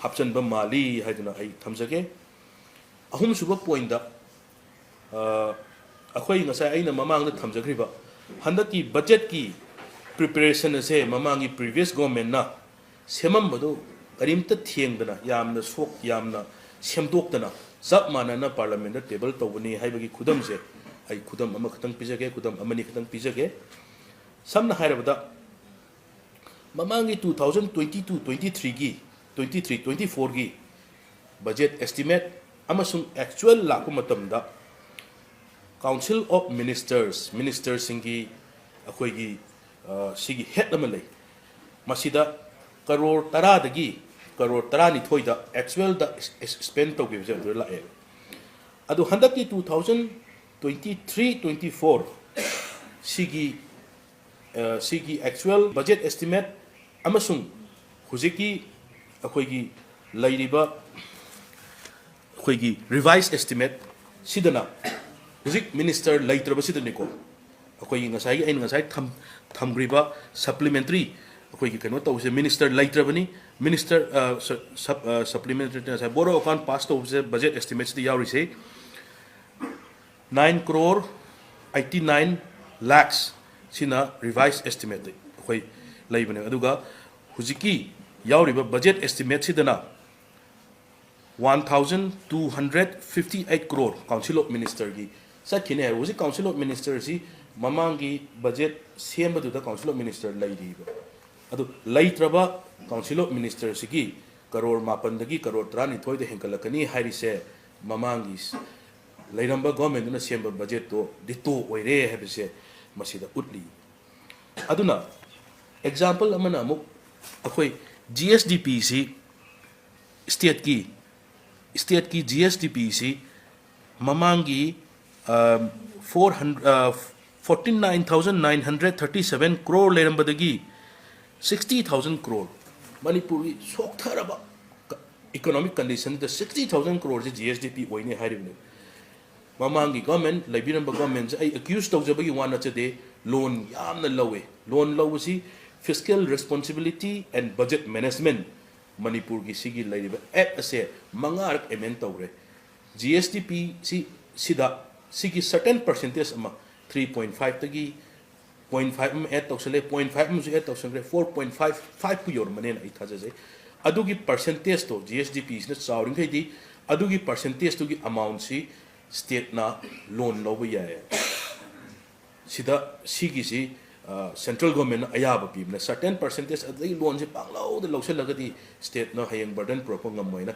ꯍꯥꯞꯆꯤꯟꯕ ꯃꯥꯜꯂꯤ ꯍꯥꯏꯗꯨꯅ ꯑꯩ ꯊꯝꯖꯒꯦ꯫ ꯑꯍꯨꯝꯁꯨꯕ pointꯇ, ꯑ, ꯑꯩꯈꯣꯏ ꯉꯁꯥꯏ ꯑꯩꯅ ꯃꯃꯥꯡꯗ ꯊꯝꯖꯈ꯭ꯔꯤꯕ ꯍꯟꯗꯛꯀꯤ budgetꯀꯤ preparation ꯑꯁꯦ ꯃꯃꯥꯡꯒꯤ previous governmentꯅ ꯁꯦꯝꯃꯝꯕꯗꯨ ꯀꯔꯤꯝꯇ ꯊꯦꯡꯗꯅ, ꯌꯥꯝꯅ ꯁꯣꯛ-, ꯌꯥꯝꯅ ꯁꯦꯝꯗꯣꯛꯇꯅ ꯆꯞ ꯃꯥꯟꯅꯅ parliamentꯇ table ꯇꯧꯕꯅꯤ ꯍꯥꯏꯕꯒꯤ ꯈꯨꯗꯝꯁꯦ ꯑꯩ ꯈꯨꯗꯝ ꯑꯃꯈꯛꯇꯪ ꯄꯤꯖꯒꯦ, ꯈꯨꯗꯝ ꯑꯃꯅꯤ ꯈꯛꯇꯪ ꯄꯤꯖꯒꯦ꯫ ꯁꯝꯅ ꯍꯥꯏꯔꯕꯗ, ꯃꯃꯥꯡꯒꯤ two thousand twenty two twenty threeꯒꯤ, twenty three twenty fourꯒꯤ budget estimate ꯑꯃꯁꯨꯡ actual ꯂꯥꯛꯄ ꯃꯇꯝꯗ Council of Ministers, ministerꯁꯤꯡꯒꯤ ꯑꯩꯈꯣꯏꯒꯤ, ꯑ, ꯁꯤꯒꯤ head ꯑꯃ ꯂꯩ꯫ ꯃꯁꯤꯗ ꯀꯔꯣꯔ ꯇꯔꯥꯗꯒꯤ ꯀꯔꯣꯔ ꯇꯔꯥꯅꯤꯊꯣꯏꯗ actualꯗ ꯏꯁ-, ꯏꯁ-, spend ꯇꯧꯈꯤꯕꯁꯦ ꯑꯗꯨꯗ ꯂꯥꯛꯑꯦ꯫ ꯑꯗꯨ ꯍꯟꯗꯛꯀꯤ two thousand twenty three twenty four ꯁꯤꯒꯤ, ꯑ, ꯁꯤꯒꯤ actual budget estimate ꯑꯃꯁꯨꯡ ꯍꯧꯖꯤꯛꯀꯤ ꯑꯩꯈꯣꯏꯒꯤ ꯂꯩꯔꯤꯕ ꯑꯩꯈꯣꯏꯒꯤ revise estimate ꯁꯤꯗꯅ ꯍꯧꯖꯤꯛ minister ꯂꯩꯇ꯭ꯔꯕꯁꯤꯗꯅꯤꯀꯣ, ꯑꯩꯈꯣꯏꯒꯤ ꯉꯁꯥꯏꯒꯤ ꯑꯩꯅ ꯉꯁꯥꯏ ꯊꯝ-, ꯊꯝꯈ꯭ꯔꯤꯕ supplementary ꯑꯩꯈꯣꯏꯒꯤ ꯀꯩꯅꯣ ꯇꯧꯕꯁꯦ minister ꯂꯩꯇ꯭ꯔꯕꯅꯤ꯫ Minister, ꯑ, ꯁ-, sub-, ꯑ, supplementary ꯉꯁꯥꯏ Board of Account pass ꯇꯧꯕꯁꯦ budget estimateꯁꯤꯗ ꯌꯥꯎꯔꯤꯁꯦ nine crore eighty nine lakhs ꯁꯤꯅ revise estimate ꯑꯩꯈꯣꯏ ꯂꯩꯕꯅꯦ꯫ ꯑꯗꯨꯒ ꯍꯧꯖꯤꯛꯀꯤ ꯌꯥꯎꯔꯤꯕ budget estimateꯁꯤꯗꯅ one thousand two hundred fifty eight crore Council of Ministerꯒꯤ ꯆꯠꯈꯤꯅꯦ ꯍꯥꯏꯕ꯫ ꯍꯧꯖꯤꯛ Council of Ministerꯁꯤ ꯃꯃꯥꯡꯒꯤ budget ꯁꯦꯝꯕꯗꯨꯗ Council of Minister ꯂꯩꯔꯤꯕ꯫ ꯑꯗꯨ ꯂꯩꯇ꯭ꯔꯕ Council of Ministerꯁꯤꯒꯤ ꯀꯔꯣꯔ ꯃꯥꯄꯟꯗꯒꯤ ꯀꯔꯣꯔ ꯇꯔꯥꯅꯤꯊꯣꯏꯗ ꯍꯦꯟꯒꯠꯂꯛꯀꯅꯤ ꯍꯥꯏꯔꯤꯁꯦ ꯃꯃꯥꯡꯒꯤ ꯂꯩꯔꯝꯕ governmentꯗꯨꯅ ꯁꯦꯝꯕ budgetꯇꯣ ditto ꯑꯣꯏꯔꯦ ꯍꯥꯏꯕꯁꯦ ꯃꯁꯤꯗ ꯎꯠꯂꯤ꯫ ꯑꯗꯨꯅ example ꯑꯃꯅ ꯑꯃꯨꯛ ꯑꯩꯈꯣꯏ G S D Pꯁꯤ stateꯀꯤ stateꯀꯤ G S D Pꯁꯤ ꯃꯃꯥꯡꯒꯤ four hundred forty nine thousand nine hundred thirty seven crore ꯂꯩꯔꯝꯕꯗꯒꯤ sixty thousand crore, ꯃꯅꯤꯄꯨꯔꯒꯤ ꯁꯣꯛꯊꯔꯕ economic conditionꯗ sixty thousand croreꯁꯦ G S D P ꯑꯣꯏꯅꯤ ꯍꯥꯏꯔꯤꯕꯅꯦ꯫ ꯃꯃꯥꯡꯒꯤ government, ꯂꯩꯕꯤꯔꯝꯕ governmentꯁꯦ ꯑꯩ accuse ꯇꯧꯖꯕꯒꯤ ꯋꯥ ꯅꯠꯆꯗꯦ, loan ꯌꯥꯝꯅ ꯂꯧꯋꯦ꯫ Loan ꯂꯧꯕꯁꯤ fiscal responsibility and budget management, ꯃꯅꯤꯄꯨꯔꯒꯤ ꯁꯤꯒꯤ ꯂꯩꯔꯤꯕ act ꯑꯁꯦ ꯃꯉꯥꯔꯛ amend ꯇꯧꯈ꯭ꯔꯦ꯫ G S D P ꯁꯤ ꯁꯤꯗ ꯁꯤꯒꯤ certain percentage ꯑꯃ three point fiveꯇꯒꯤ point five ꯑꯃ add ꯇꯧꯁꯜꯂꯦ, point five ꯑꯃꯁꯨ add ꯇꯧꯁꯟꯈ꯭ꯔꯦ, four point five five ꯄꯨ ꯌꯧꯔꯝꯃꯅꯦꯅ ꯑꯩ ꯊꯥꯖꯖꯩ꯫ ꯑꯗꯨꯒꯤ percentageꯇꯣ G S D Pꯁꯤꯅ ꯆꯥꯎꯔꯤꯈꯩꯗꯤ ꯑꯗꯨꯒꯤ percentageꯇꯨꯒꯤ amountꯁꯤ stateꯅ loan ꯂꯧꯕ ꯌꯥꯏ꯫ ꯁꯤꯗ ꯁꯤꯒꯤꯁꯤ central governmentꯅ ꯑꯌꯥꯕ ꯄꯤꯕꯅ certain percentage ꯑꯗꯨꯗꯒꯤ loanꯁꯤ ꯄꯥꯡꯂꯧꯗ ꯂꯧꯁꯤꯜꯂꯒꯗꯤ stateꯅ ꯍꯌꯦꯡ burden ꯄꯨꯔꯛꯄ ꯉꯝꯃꯣꯏꯅ꯫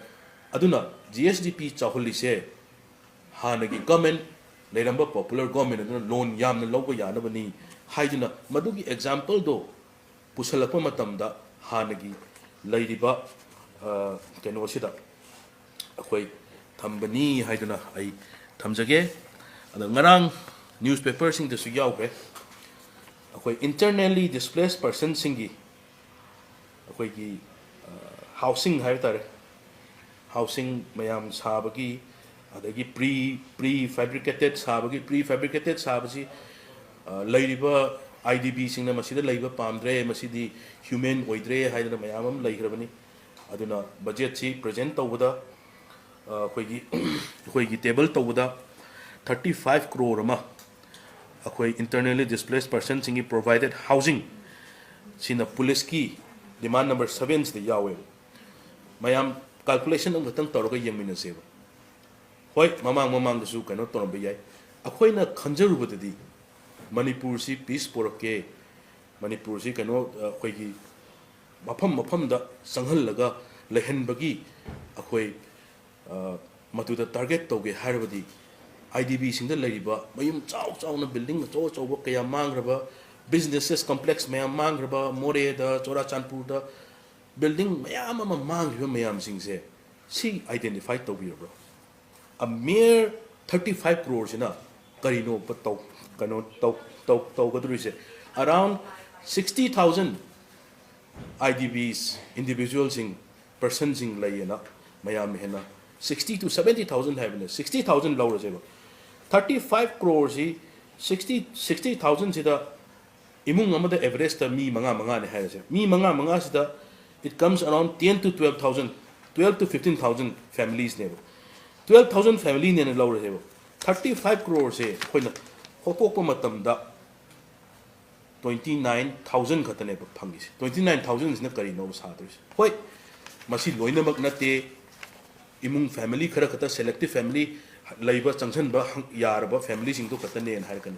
ꯑꯗꯨꯅ G S D P ꯆꯥꯎꯍꯜꯂꯤꯁꯦ ꯍꯥꯟꯅꯒꯤ government, ꯂꯩꯔꯝꯕ popular government ꯑꯗꯨꯅ loan ꯌꯥꯝꯅ ꯂꯧꯕ ꯌꯥꯅꯕꯅꯤ ꯍꯥꯏꯗꯨꯅ ꯃꯗꯨꯒꯤ exampleꯗꯣ ꯄꯨꯁꯜꯂꯛꯄ ꯃꯇꯝꯗ ꯍꯥꯟꯅꯒꯤ ꯂꯩꯔꯤꯕ ꯀꯩꯅꯣꯁꯤꯗ ꯑꯩꯈꯣꯏ ꯊꯝꯕꯅꯤ ꯍꯥꯏꯗꯨꯅ ꯑꯩ ꯊꯝꯖꯒꯦ꯫ ꯑꯗ ꯉꯔꯥꯡ newspaperꯁꯤꯡꯗꯁꯨ ꯌꯥꯎꯈ꯭ꯔꯦ, ꯑꯩꯈꯣꯏ internally displaced personꯁꯤꯡꯒꯤ ꯑꯩꯈꯣꯏꯒꯤ housing ꯍꯥꯏꯕ ꯇꯥꯔꯦ, housing ꯃꯌꯥꯝ ꯁꯥꯕꯒꯤ, ꯑꯗꯒꯤ pre prefabricated ꯁꯥꯕꯒꯤ, prefabricated ꯁꯥꯕꯁꯤ ꯂꯩꯔꯤꯕ IDPꯁꯤꯡꯅ ꯃꯁꯤꯗ ꯂꯩꯕ ꯄꯥꯝꯗ꯭ꯔꯦ, ꯃꯁꯤꯗꯤ humane ꯑꯣꯏꯗ꯭ꯔꯦ ꯍꯥꯏꯗꯅ ꯃꯌꯥꯝ ꯑꯃ ꯂꯩꯈ꯭ꯔꯕꯅꯤ꯫ ꯑꯗꯨꯅ budgetꯁꯤ present ꯇꯧꯕꯗ ꯑꯩꯈꯣꯏꯒꯤ ꯑꯩꯈꯣꯏꯒꯤ table ꯇꯧꯕꯗ thirty five crore ꯑꯃ ꯑꯩꯈꯣꯏ internally displaced personꯁꯤꯡꯒꯤ provided housing ꯁꯤꯅ policeꯀꯤ demand number sevenꯁꯤꯗ ꯌꯥꯎꯋꯦꯕ꯫ ꯃꯌꯥꯝ calculation ꯑꯃꯈꯛꯇꯪ ꯇꯧꯔꯒ ꯌꯦꯡꯃꯤꯟꯅꯁꯦꯕ꯫ ꯍꯣꯏ, ꯃꯃꯥꯡ ꯃꯃꯥꯡꯗꯁꯨ ꯀꯩꯅꯣ ꯇꯧꯔꯝꯕ ꯌꯥꯏ꯫ ꯑꯩꯈꯣꯏꯅ ꯈꯟꯖꯔꯨꯕꯗꯗꯤ ꯃꯅꯤꯄꯨꯔꯁꯤ peace ꯄꯣꯔꯛꯀꯦ, ꯃꯅꯤꯄꯨꯔꯁꯤ ꯀꯩꯅꯣ, ꯑ, ꯑꯩꯈꯣꯏꯒꯤ ꯃꯐꯝ ꯃꯐꯝꯗ ꯆꯪꯍꯜꯂꯒ ꯂꯩꯍꯟꯕꯒꯤ ꯑꯩꯈꯣꯏ, ꯑ, ꯃꯗꯨꯗ target ꯇꯧꯒꯦ ꯍꯥꯏꯔꯕꯗꯤ ꯑꯥꯏ ꯗꯤ ꯕꯤꯁꯤꯡꯗ ꯂꯩꯔꯤꯕ ꯃꯌꯨꯝ ꯆꯥꯎ ꯆꯥꯎꯅ building ꯑꯆꯧ ꯑꯆꯧꯕ ꯀꯌꯥ ꯃꯥꯡꯈ꯭ꯔꯕ, businesses complex ꯃꯌꯥꯝ ꯃꯥꯡꯈ꯭ꯔꯕ, ꯃꯣꯔꯦꯗ, ꯆꯨꯔꯥꯆꯥꯟꯄꯨꯔꯗ building ꯃꯌꯥꯝ ꯑꯃ ꯃꯥꯡꯈ꯭ꯔꯤꯕ ꯃꯌꯥꯝꯁꯤꯡꯁꯦ ꯁꯤ identify ꯇꯧꯕꯤꯔꯕ꯭ꯔꯣ? A mere thirty five crore ꯁꯤꯅ ꯀꯔꯤꯅꯣꯕ ꯇꯧ, ꯀꯩꯅꯣ ꯇꯧ, ꯇꯧ, ꯇꯧꯒꯗꯧꯔꯤꯁꯦ? Around sixty thousand I D ꯕꯤꯁ, individualꯁꯤꯡ, personꯁꯤꯡ ꯂꯩꯌꯦꯅ ꯃꯌꯥꯝ ꯍꯦꯟꯅ sixty to seventy thousand ꯍꯥꯏꯕꯅꯦ, sixty thousand ꯂꯧꯔꯁꯦꯕ꯫ Thirty five crore ꯁꯤ sixty, sixty thousand ꯁꯤꯗ ꯏꯃꯨꯡ ꯑꯃꯗ averageꯇ ꯃꯤ ꯃꯉꯥ ꯃꯉꯥꯅꯤ ꯍꯥꯏꯔꯁꯦ꯫ ꯃꯤ ꯃꯉꯥ ꯃꯉꯥꯁꯤꯗ it comes around ten to twelve thousand, twelve to fifteen thousand familiesꯅꯦꯕ꯫ Twelve thousand familyꯅꯦꯅ ꯂꯧꯔꯁꯦꯕ꯫ Thirty five croreꯁꯦ ꯑꯩꯈꯣꯏꯅ ꯍꯣꯠꯇꯣꯛꯄ ꯃꯇꯝꯗ twenty nine thousand ꯈꯛꯇꯅꯦꯕ ꯐꯪꯉꯤꯁꯦ꯫ Twenty nine thousandꯁꯤꯅ ꯀꯔꯤꯅꯣꯕ ꯁꯥꯗꯣꯏꯁꯦ? ꯍꯣꯏ, ꯃꯁꯤ ꯂꯣꯏꯅꯃꯛ ꯅꯠꯇꯦ꯫ ꯏꯃꯨꯡ family ꯈꯔ ꯈꯛꯇ, selective family ꯂꯩꯕ, ꯆꯪꯁꯤꯟꯕ ꯍꯪ-, ꯌꯥꯔꯕ familyꯁꯤꯡꯗꯣ ꯈꯛꯇꯅꯦꯅ ꯍꯥꯏꯔꯛꯀꯅꯤ꯫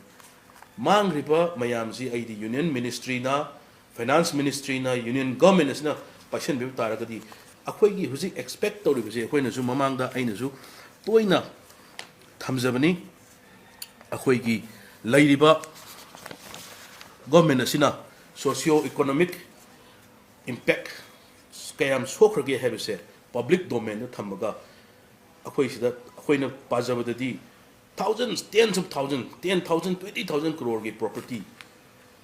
ꯃꯥꯡꯈ꯭ꯔꯤꯕ ꯃꯌꯥꯝꯁꯤ ꯑꯩꯗꯤ Union Ministryꯅ, Finance Ministryꯅ, Union Government ꯑꯁꯤꯅ ꯄꯥꯏꯁꯟꯕꯤꯕ ꯇꯥꯔꯒꯗꯤ ꯑꯩꯈꯣꯏꯒꯤ ꯍꯧꯖꯤꯛ expect ꯇꯧꯔꯤꯕꯁꯦ, ꯑꯩꯈꯣꯏꯅꯁꯨ ꯃꯃꯥꯡꯗ ꯑꯩꯅꯁꯨ ꯇꯣꯏꯅ ꯊꯝꯖꯕꯅꯤ, ꯑꯩꯈꯣꯏꯒꯤ ꯂꯩꯔꯤꯕ government ꯑꯁꯤꯅ socio economic impact ꯀꯌꯥꯝ ꯁꯣꯛꯈ꯭ꯔꯒꯦ ꯍꯥꯏꯕꯁꯦ public domainꯗ ꯊꯝꯃꯒ, ꯑꯩꯈꯣꯏ ꯁꯤꯗ ꯑꯩꯈꯣꯏꯅ ꯄꯥꯖꯕꯗꯗꯤ thousands, tens of thousand, ten thousand, twenty thousand croreꯒꯤ property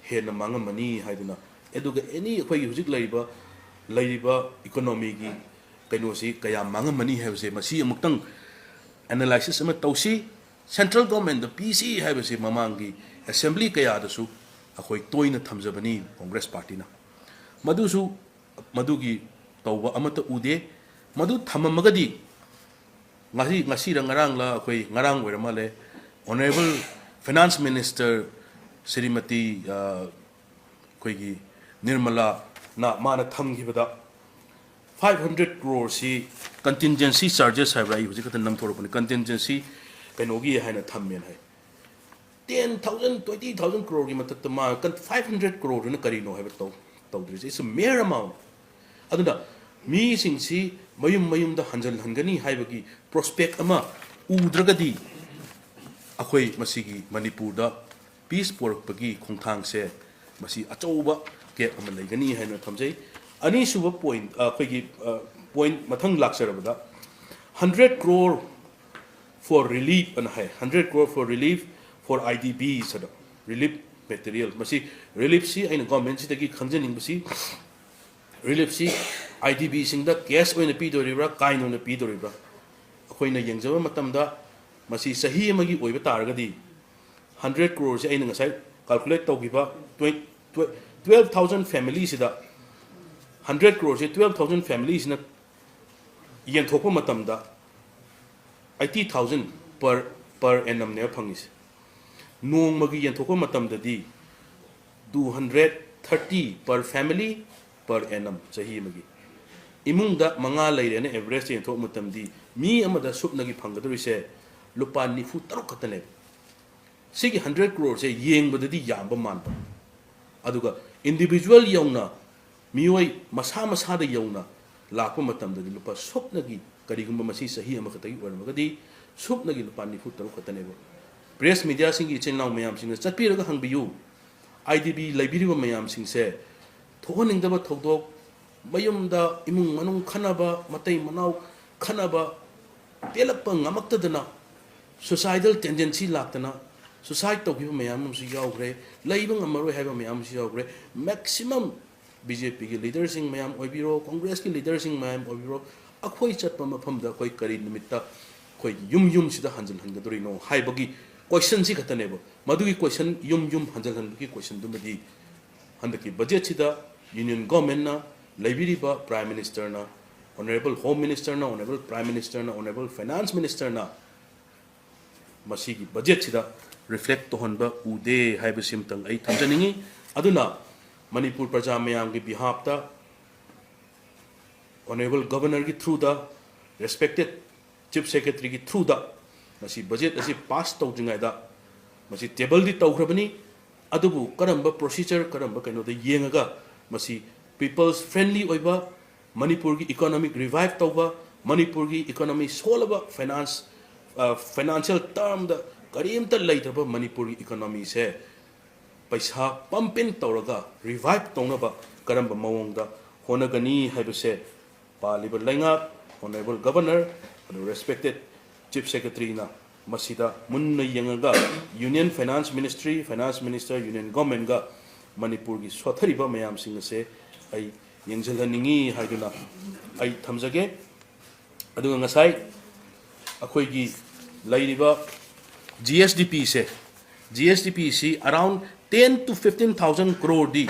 ꯍꯦꯟꯅ ꯃꯥꯡꯉꯝꯃꯅꯤ ꯍꯥꯏꯗꯨꯅ, ꯑꯗꯨꯒ any ꯑꯩꯈꯣꯏꯒꯤ ꯍꯧꯖꯤꯛ ꯂꯩꯔꯤꯕ, ꯂꯩꯔꯤꯕ economyꯒꯤ ꯀꯩꯅꯣꯁꯤ ꯀꯌꯥꯝ ꯃꯥꯡꯉꯝꯃꯅꯤ ꯍꯥꯏꯕꯁꯦ ꯃꯁꯤ ꯑꯃꯨꯛꯇꯪ analysis ꯑꯃ ꯇꯧꯁꯤ꯫ Central governmentꯗ ꯄꯤꯁꯤ ꯍꯥꯏꯕꯁꯤ ꯃꯃꯥꯡꯒꯤ assembly ꯀꯌꯥꯗꯁꯨ ꯑꯩꯈꯣꯏ ꯇꯣꯏꯅ ꯊꯝꯖꯕꯅꯤ Congress partyꯅ꯫ ꯃꯗꯨꯁꯨ, ꯃꯗꯨꯒꯤ ꯇꯧꯕ ꯑꯃꯠꯇ ꯎꯗꯦ꯫ ꯃꯗꯨ ꯊꯝꯃꯝꯃꯒꯗꯤ ꯉꯁꯤ, ꯉꯁꯤꯔ ꯉꯔꯥꯡꯂ, ꯑꯩꯈꯣꯏ ꯉꯔꯥꯡ ꯑꯣꯏꯔ ꯃꯥꯜꯂꯦ, Honourable Finance Minister ꯁ꯭ꯔꯤꯃꯇꯤ, ꯑ, ꯑꯩꯈꯣꯏꯒꯤ ꯅꯤꯔꯃꯂꯥꯅ ꯃꯥꯅ ꯊꯝꯈꯤꯕꯗ five hundred croreꯁꯤ contingency charges ꯍꯥꯏꯕ꯭ꯔꯥ, ꯑꯩ ꯍꯧꯖꯤꯛ ꯈꯛꯇ ꯅꯝꯊꯣꯔꯛꯄꯅꯤ, contingency ꯀꯩꯅꯣꯒꯤ ꯍꯥꯏꯅ ꯊꯝꯃꯦꯅ ꯍꯥꯏ꯫ ten thousand, twenty thousand crore ꯒꯤ ꯃꯊꯛꯇ ꯃꯥ five hundred crore ꯗꯨꯅ ꯀꯔꯤꯅꯣ ꯍꯥꯏꯕ ꯇꯧ ꯇꯧꯗ꯭ꯔꯤꯁꯦ, it's a mere amount. ꯑꯗꯨꯅ ꯃꯤꯁꯤꯡꯁꯤ ꯃꯌꯨꯝ ꯃꯌꯨꯝꯗ ꯍꯟꯖꯤꯜꯍꯟꯒꯅꯤ ꯍꯥꯏꯕꯒꯤ prospect ꯑꯃ ꯎꯗ꯭ꯔꯒꯗꯤ ꯑꯩꯈꯣꯏ ꯃꯁꯤꯒꯤ ꯃꯅꯤꯄꯨꯔꯗ peace ꯄꯣꯔꯛꯄꯒꯤ ꯈꯣꯡꯊꯥꯡꯁꯦ ꯃꯁꯤ ꯑꯆꯧꯕ gap ꯑꯃ ꯂꯩꯒꯅꯤ ꯍꯥꯏꯅ ꯊꯝꯖꯩ꯫ ꯑꯅꯤꯁꯨꯕ point, ꯑ, ꯑꯩꯈꯣꯏꯒꯤ, ꯑ, point ꯃꯊꯪ ꯂꯥꯛꯆꯔꯕꯗ, hundred crore for relief ꯑꯅ ꯍꯥꯏ, hundred crore for relief for I D Bs ꯍꯥꯏꯅ, relief material꯫ ꯃꯁꯤ relief ꯁꯤ ꯑꯩꯅ government ꯁꯤꯗꯒꯤ ꯈꯪꯖꯅꯤꯡꯕꯁꯤ, relief ꯁꯤ I D B ꯁꯤꯡꯗ cash ꯑꯣꯏꯅ ꯄꯤꯗꯣꯔꯤꯕ꯭ꯔꯥ, kind ꯑꯣꯏꯅ ꯄꯤꯗꯣꯔꯤꯕ꯭ꯔꯥ? ꯑꯩꯈꯣꯏꯅ ꯌꯦꯡꯖꯕ ꯃꯇꯝꯗ ꯃꯁꯤ ꯆꯍꯤ ꯑꯃꯒꯤ ꯑꯣꯏꯕ ꯇꯥꯔꯒꯗꯤ hundred crore ꯁꯦ ꯑꯩꯅ ꯉꯁꯥꯏ calculate ꯇꯧꯈꯤꯕ twenty, twelve thousand family ꯁꯤꯗ, hundred crore ꯁꯦ twelve thousand family ꯁꯤꯅ ꯌꯦꯟꯊꯣꯛꯄ ꯃꯇꯝꯗ eighty thousand per, per annum ꯅꯦꯕ ꯐꯪꯉꯤꯁꯦ꯫ ꯅꯣꯡꯃꯒꯤ ꯌꯦꯟꯊꯣꯛꯄ ꯃꯇꯝꯗꯗꯤ two hundred thirty per family per annum, ꯆꯍꯤ ꯑꯃꯒꯤ꯫ ꯏꯃꯨꯡꯗ ꯃꯉꯥ ꯂꯩꯔꯦꯅ average ꯌꯦꯟꯊꯣꯛꯄ ꯃꯇꯝꯗꯤ ꯃꯤ ꯑꯃꯗ ꯁꯨꯞꯅꯒꯤ ꯐꯪꯒꯗꯧꯔꯤꯁꯦ ꯂꯨꯄꯥ ꯅꯤꯐꯨ ꯇꯔꯨꯛ ꯈꯛꯇꯅꯦꯕ꯫ ꯁꯤꯒꯤ hundred crore ꯁꯦ ꯌꯦꯡꯕꯗꯗꯤ ꯌꯥꯝꯕ ꯃꯥꯟꯕ, ꯑꯗꯨꯒ individual ꯌꯧꯅ, ꯃꯤꯑꯣꯏ ꯃꯁꯥ ꯃꯁꯥꯗ ꯌꯧꯅ ꯂꯥꯛꯄ ꯃꯇꯝꯗꯗꯤ ꯂꯨꯄꯥ ꯁꯨꯞꯅꯒꯤ, ꯀꯔꯤꯒꯨꯝꯕ ꯃꯁꯤ ꯆꯍꯤ ꯑꯃꯈꯛꯇꯒꯤ ꯑꯣꯏꯔꯝꯃꯒꯗꯤ, ꯁꯨꯞꯅꯒꯤ ꯂꯨꯄꯥ ꯅꯤꯐꯨ ꯇꯔꯨꯛ ꯈꯛꯇꯅꯦꯕ꯫ Press media ꯁꯤꯡꯒꯤ ꯏꯆꯤꯟ ꯏꯅꯥꯎ ꯃꯌꯥꯝꯁꯤꯡꯅ ꯆꯠꯄꯤꯔꯒ ꯍꯪꯕꯤꯌꯨ, I D B ꯂꯩꯕꯤꯔꯤꯕ ꯃꯌꯥꯝꯁꯤꯡꯁꯦ ꯊꯣꯛꯍꯟꯅꯤꯡꯗꯕ ꯊꯧꯗꯣꯛ, ꯃꯌꯨꯝꯗ ꯏꯃꯨꯡ ꯃꯅꯨꯡ ꯈꯠꯅꯕ, ꯃꯇꯩ ꯃꯅꯥꯎ ꯈꯠꯅꯕ, ꯄꯦꯜꯂꯛꯄ ꯉꯝꯃꯛꯇꯗꯅ suicidal tendency ꯂꯥꯛꯇꯅ suicide ꯇꯧꯈꯤꯕ ꯃꯌꯥꯝ ꯑꯃꯁꯨ ꯌꯥꯎꯈ꯭ꯔꯦ, ꯂꯩꯕ ꯉꯝꯃꯔꯣꯏ ꯍꯥꯏꯕ ꯃꯌꯥꯝ ꯑꯃꯁꯨ ꯌꯥꯎꯈ꯭ꯔꯦ꯫ Maximum B J P ꯒꯤ leader ꯁꯤꯡ ꯃꯌꯥꯝ ꯑꯣꯏꯕꯤꯔꯣ, Congress ꯀꯤ leader ꯁꯤꯡ ꯃꯌꯥꯝ ꯑꯣꯏꯕꯤꯔꯣ, ꯑꯩꯈꯣꯏ ꯆꯠꯄ ꯃꯐꯝꯗ ꯑꯩꯈꯣꯏ ꯀꯔꯤ ꯅꯨꯃꯤꯠꯇ ꯑꯩꯈꯣꯏ ꯌꯨꯝ ꯌꯨꯝꯁꯤꯗ ꯍꯟꯖꯤꯟꯍꯟꯒꯗꯧꯔꯤꯅꯣ ꯍꯥꯏꯕꯒꯤ question ꯁꯤ ꯈꯛꯇꯅꯦꯕ꯫ ꯃꯗꯨꯒꯤ question, ꯌꯨꯝ ꯌꯨꯝ ꯍꯟꯖꯤꯜꯍꯟꯕꯒꯤ question ꯗꯨꯃꯗꯤ ꯍꯟꯗꯛꯀꯤ budget ꯁꯤꯗ Union Government ꯅ, ꯂꯩꯕꯤꯔꯤꯕ Prime Minister ꯅ, Honourable Home Minister ꯅ, Honourable Prime Minister ꯅ, Honourable Finance Minister ꯅ ꯃꯁꯤꯒꯤ budget ꯁꯤꯗ reflect ꯇꯧꯍꯟꯕ ꯎꯗꯦ ꯍꯥꯏꯕꯁꯤꯃꯇꯪ ꯑꯩ ꯊꯝꯖꯅꯤꯡꯏ꯫ ꯑꯗꯨꯅ ꯃꯅꯤꯄꯨꯔ ꯄ꯭ꯔꯖꯥ ꯃꯌꯥꯝꯒꯤ behalf ꯇ Honourable Governor ꯒꯤ through ꯗ, respected Chief Secretary ꯒꯤ through ꯗ ꯃꯁꯤ budget ꯑꯁꯤ pass ꯇꯧꯗ꯭ꯔꯤꯉꯩꯗ ꯃꯁꯤ ꯇꯦꯕꯜꯗꯤ ꯇꯧꯈ꯭ꯔꯕꯅꯤ꯫ ꯑꯗꯨꯕꯨ ꯀꯔꯝꯕ ꯄ꯭ꯔꯣꯁꯤꯖꯔ, ꯀꯔꯝꯕ ꯀꯩꯅꯣꯗ ꯌꯦꯡꯉꯒ ꯃꯁꯤ ꯄꯤꯄꯜꯁ ꯐ꯭ꯔꯦꯟꯂꯤ ꯑꯣꯏꯕ, ꯃꯅꯤꯄꯨꯔꯒꯤ ꯏꯀꯣꯅꯣꯃꯤꯛ ꯔꯤꯚꯥꯏꯚ ꯇꯧꯕ, ꯃꯅꯤꯄꯨꯔꯒꯤ ꯏꯀꯣꯅꯣꯃꯤ ꯁꯣꯜꯂꯕ, ꯐꯥꯏꯅꯥꯟꯁ, ꯐꯥꯏꯅꯥꯟꯁꯤꯌꯦꯜ ꯇꯔꯝꯗ ꯀꯔꯤꯝꯇ ꯂꯩꯇ꯭ꯔꯕ ꯃꯅꯤꯄꯨꯔꯒꯤ ꯏꯀꯣꯅꯣꯃꯤꯁꯦ ꯄꯩꯁꯥ ꯄꯝꯄꯤꯡ ꯇꯧꯔꯒ ꯔꯤꯚꯥꯏꯚ ꯇꯧꯅꯕ ꯀꯔꯝꯕ ꯃꯑꯣꯡꯗ ꯍꯣꯠꯅꯒꯅꯤ ꯍꯥꯏꯕꯁꯦ ꯄꯥꯜꯂꯤꯕ ꯂꯩꯉꯥꯛ, ꯑꯣꯅꯔꯦꯕꯜ ꯒꯕꯔꯅꯔ, ꯑꯗꯨ ꯔꯦꯁꯄꯦꯛꯇꯦꯠ ꯆꯤꯐ ꯁꯦꯀ꯭ꯔꯦꯇꯔꯤꯅ ꯃꯁꯤꯗ ꯃꯨꯟꯅ ꯌꯦꯡꯉꯒ union finance ministry, finance minister, union ꯒꯣꯔꯃꯦꯟꯒ ꯃꯅꯤꯄꯨꯔꯒꯤ ꯁꯣꯠꯊꯔꯤꯕ ꯃꯌꯥꯝꯁꯤꯡ ꯑꯁꯦ ꯑꯩ ꯌꯦꯡꯁꯤꯜꯍꯟꯅꯤꯡꯉꯤ ꯍꯥꯏꯗꯨꯅ ꯑꯩ ꯊꯝꯖꯒꯦ꯫ ꯑꯗꯨꯒ ꯉꯁꯥꯏ ꯑꯩꯈꯣꯏꯒꯤ ꯂꯩꯔꯤꯕ ꯖꯤ ꯑꯦꯁ ꯗꯤ ꯄꯤꯁꯦ, ꯖꯤ ꯑꯦꯁ ꯗꯤ ꯄꯤꯁꯤ around ten to fifteen thousand crore ꯗꯤ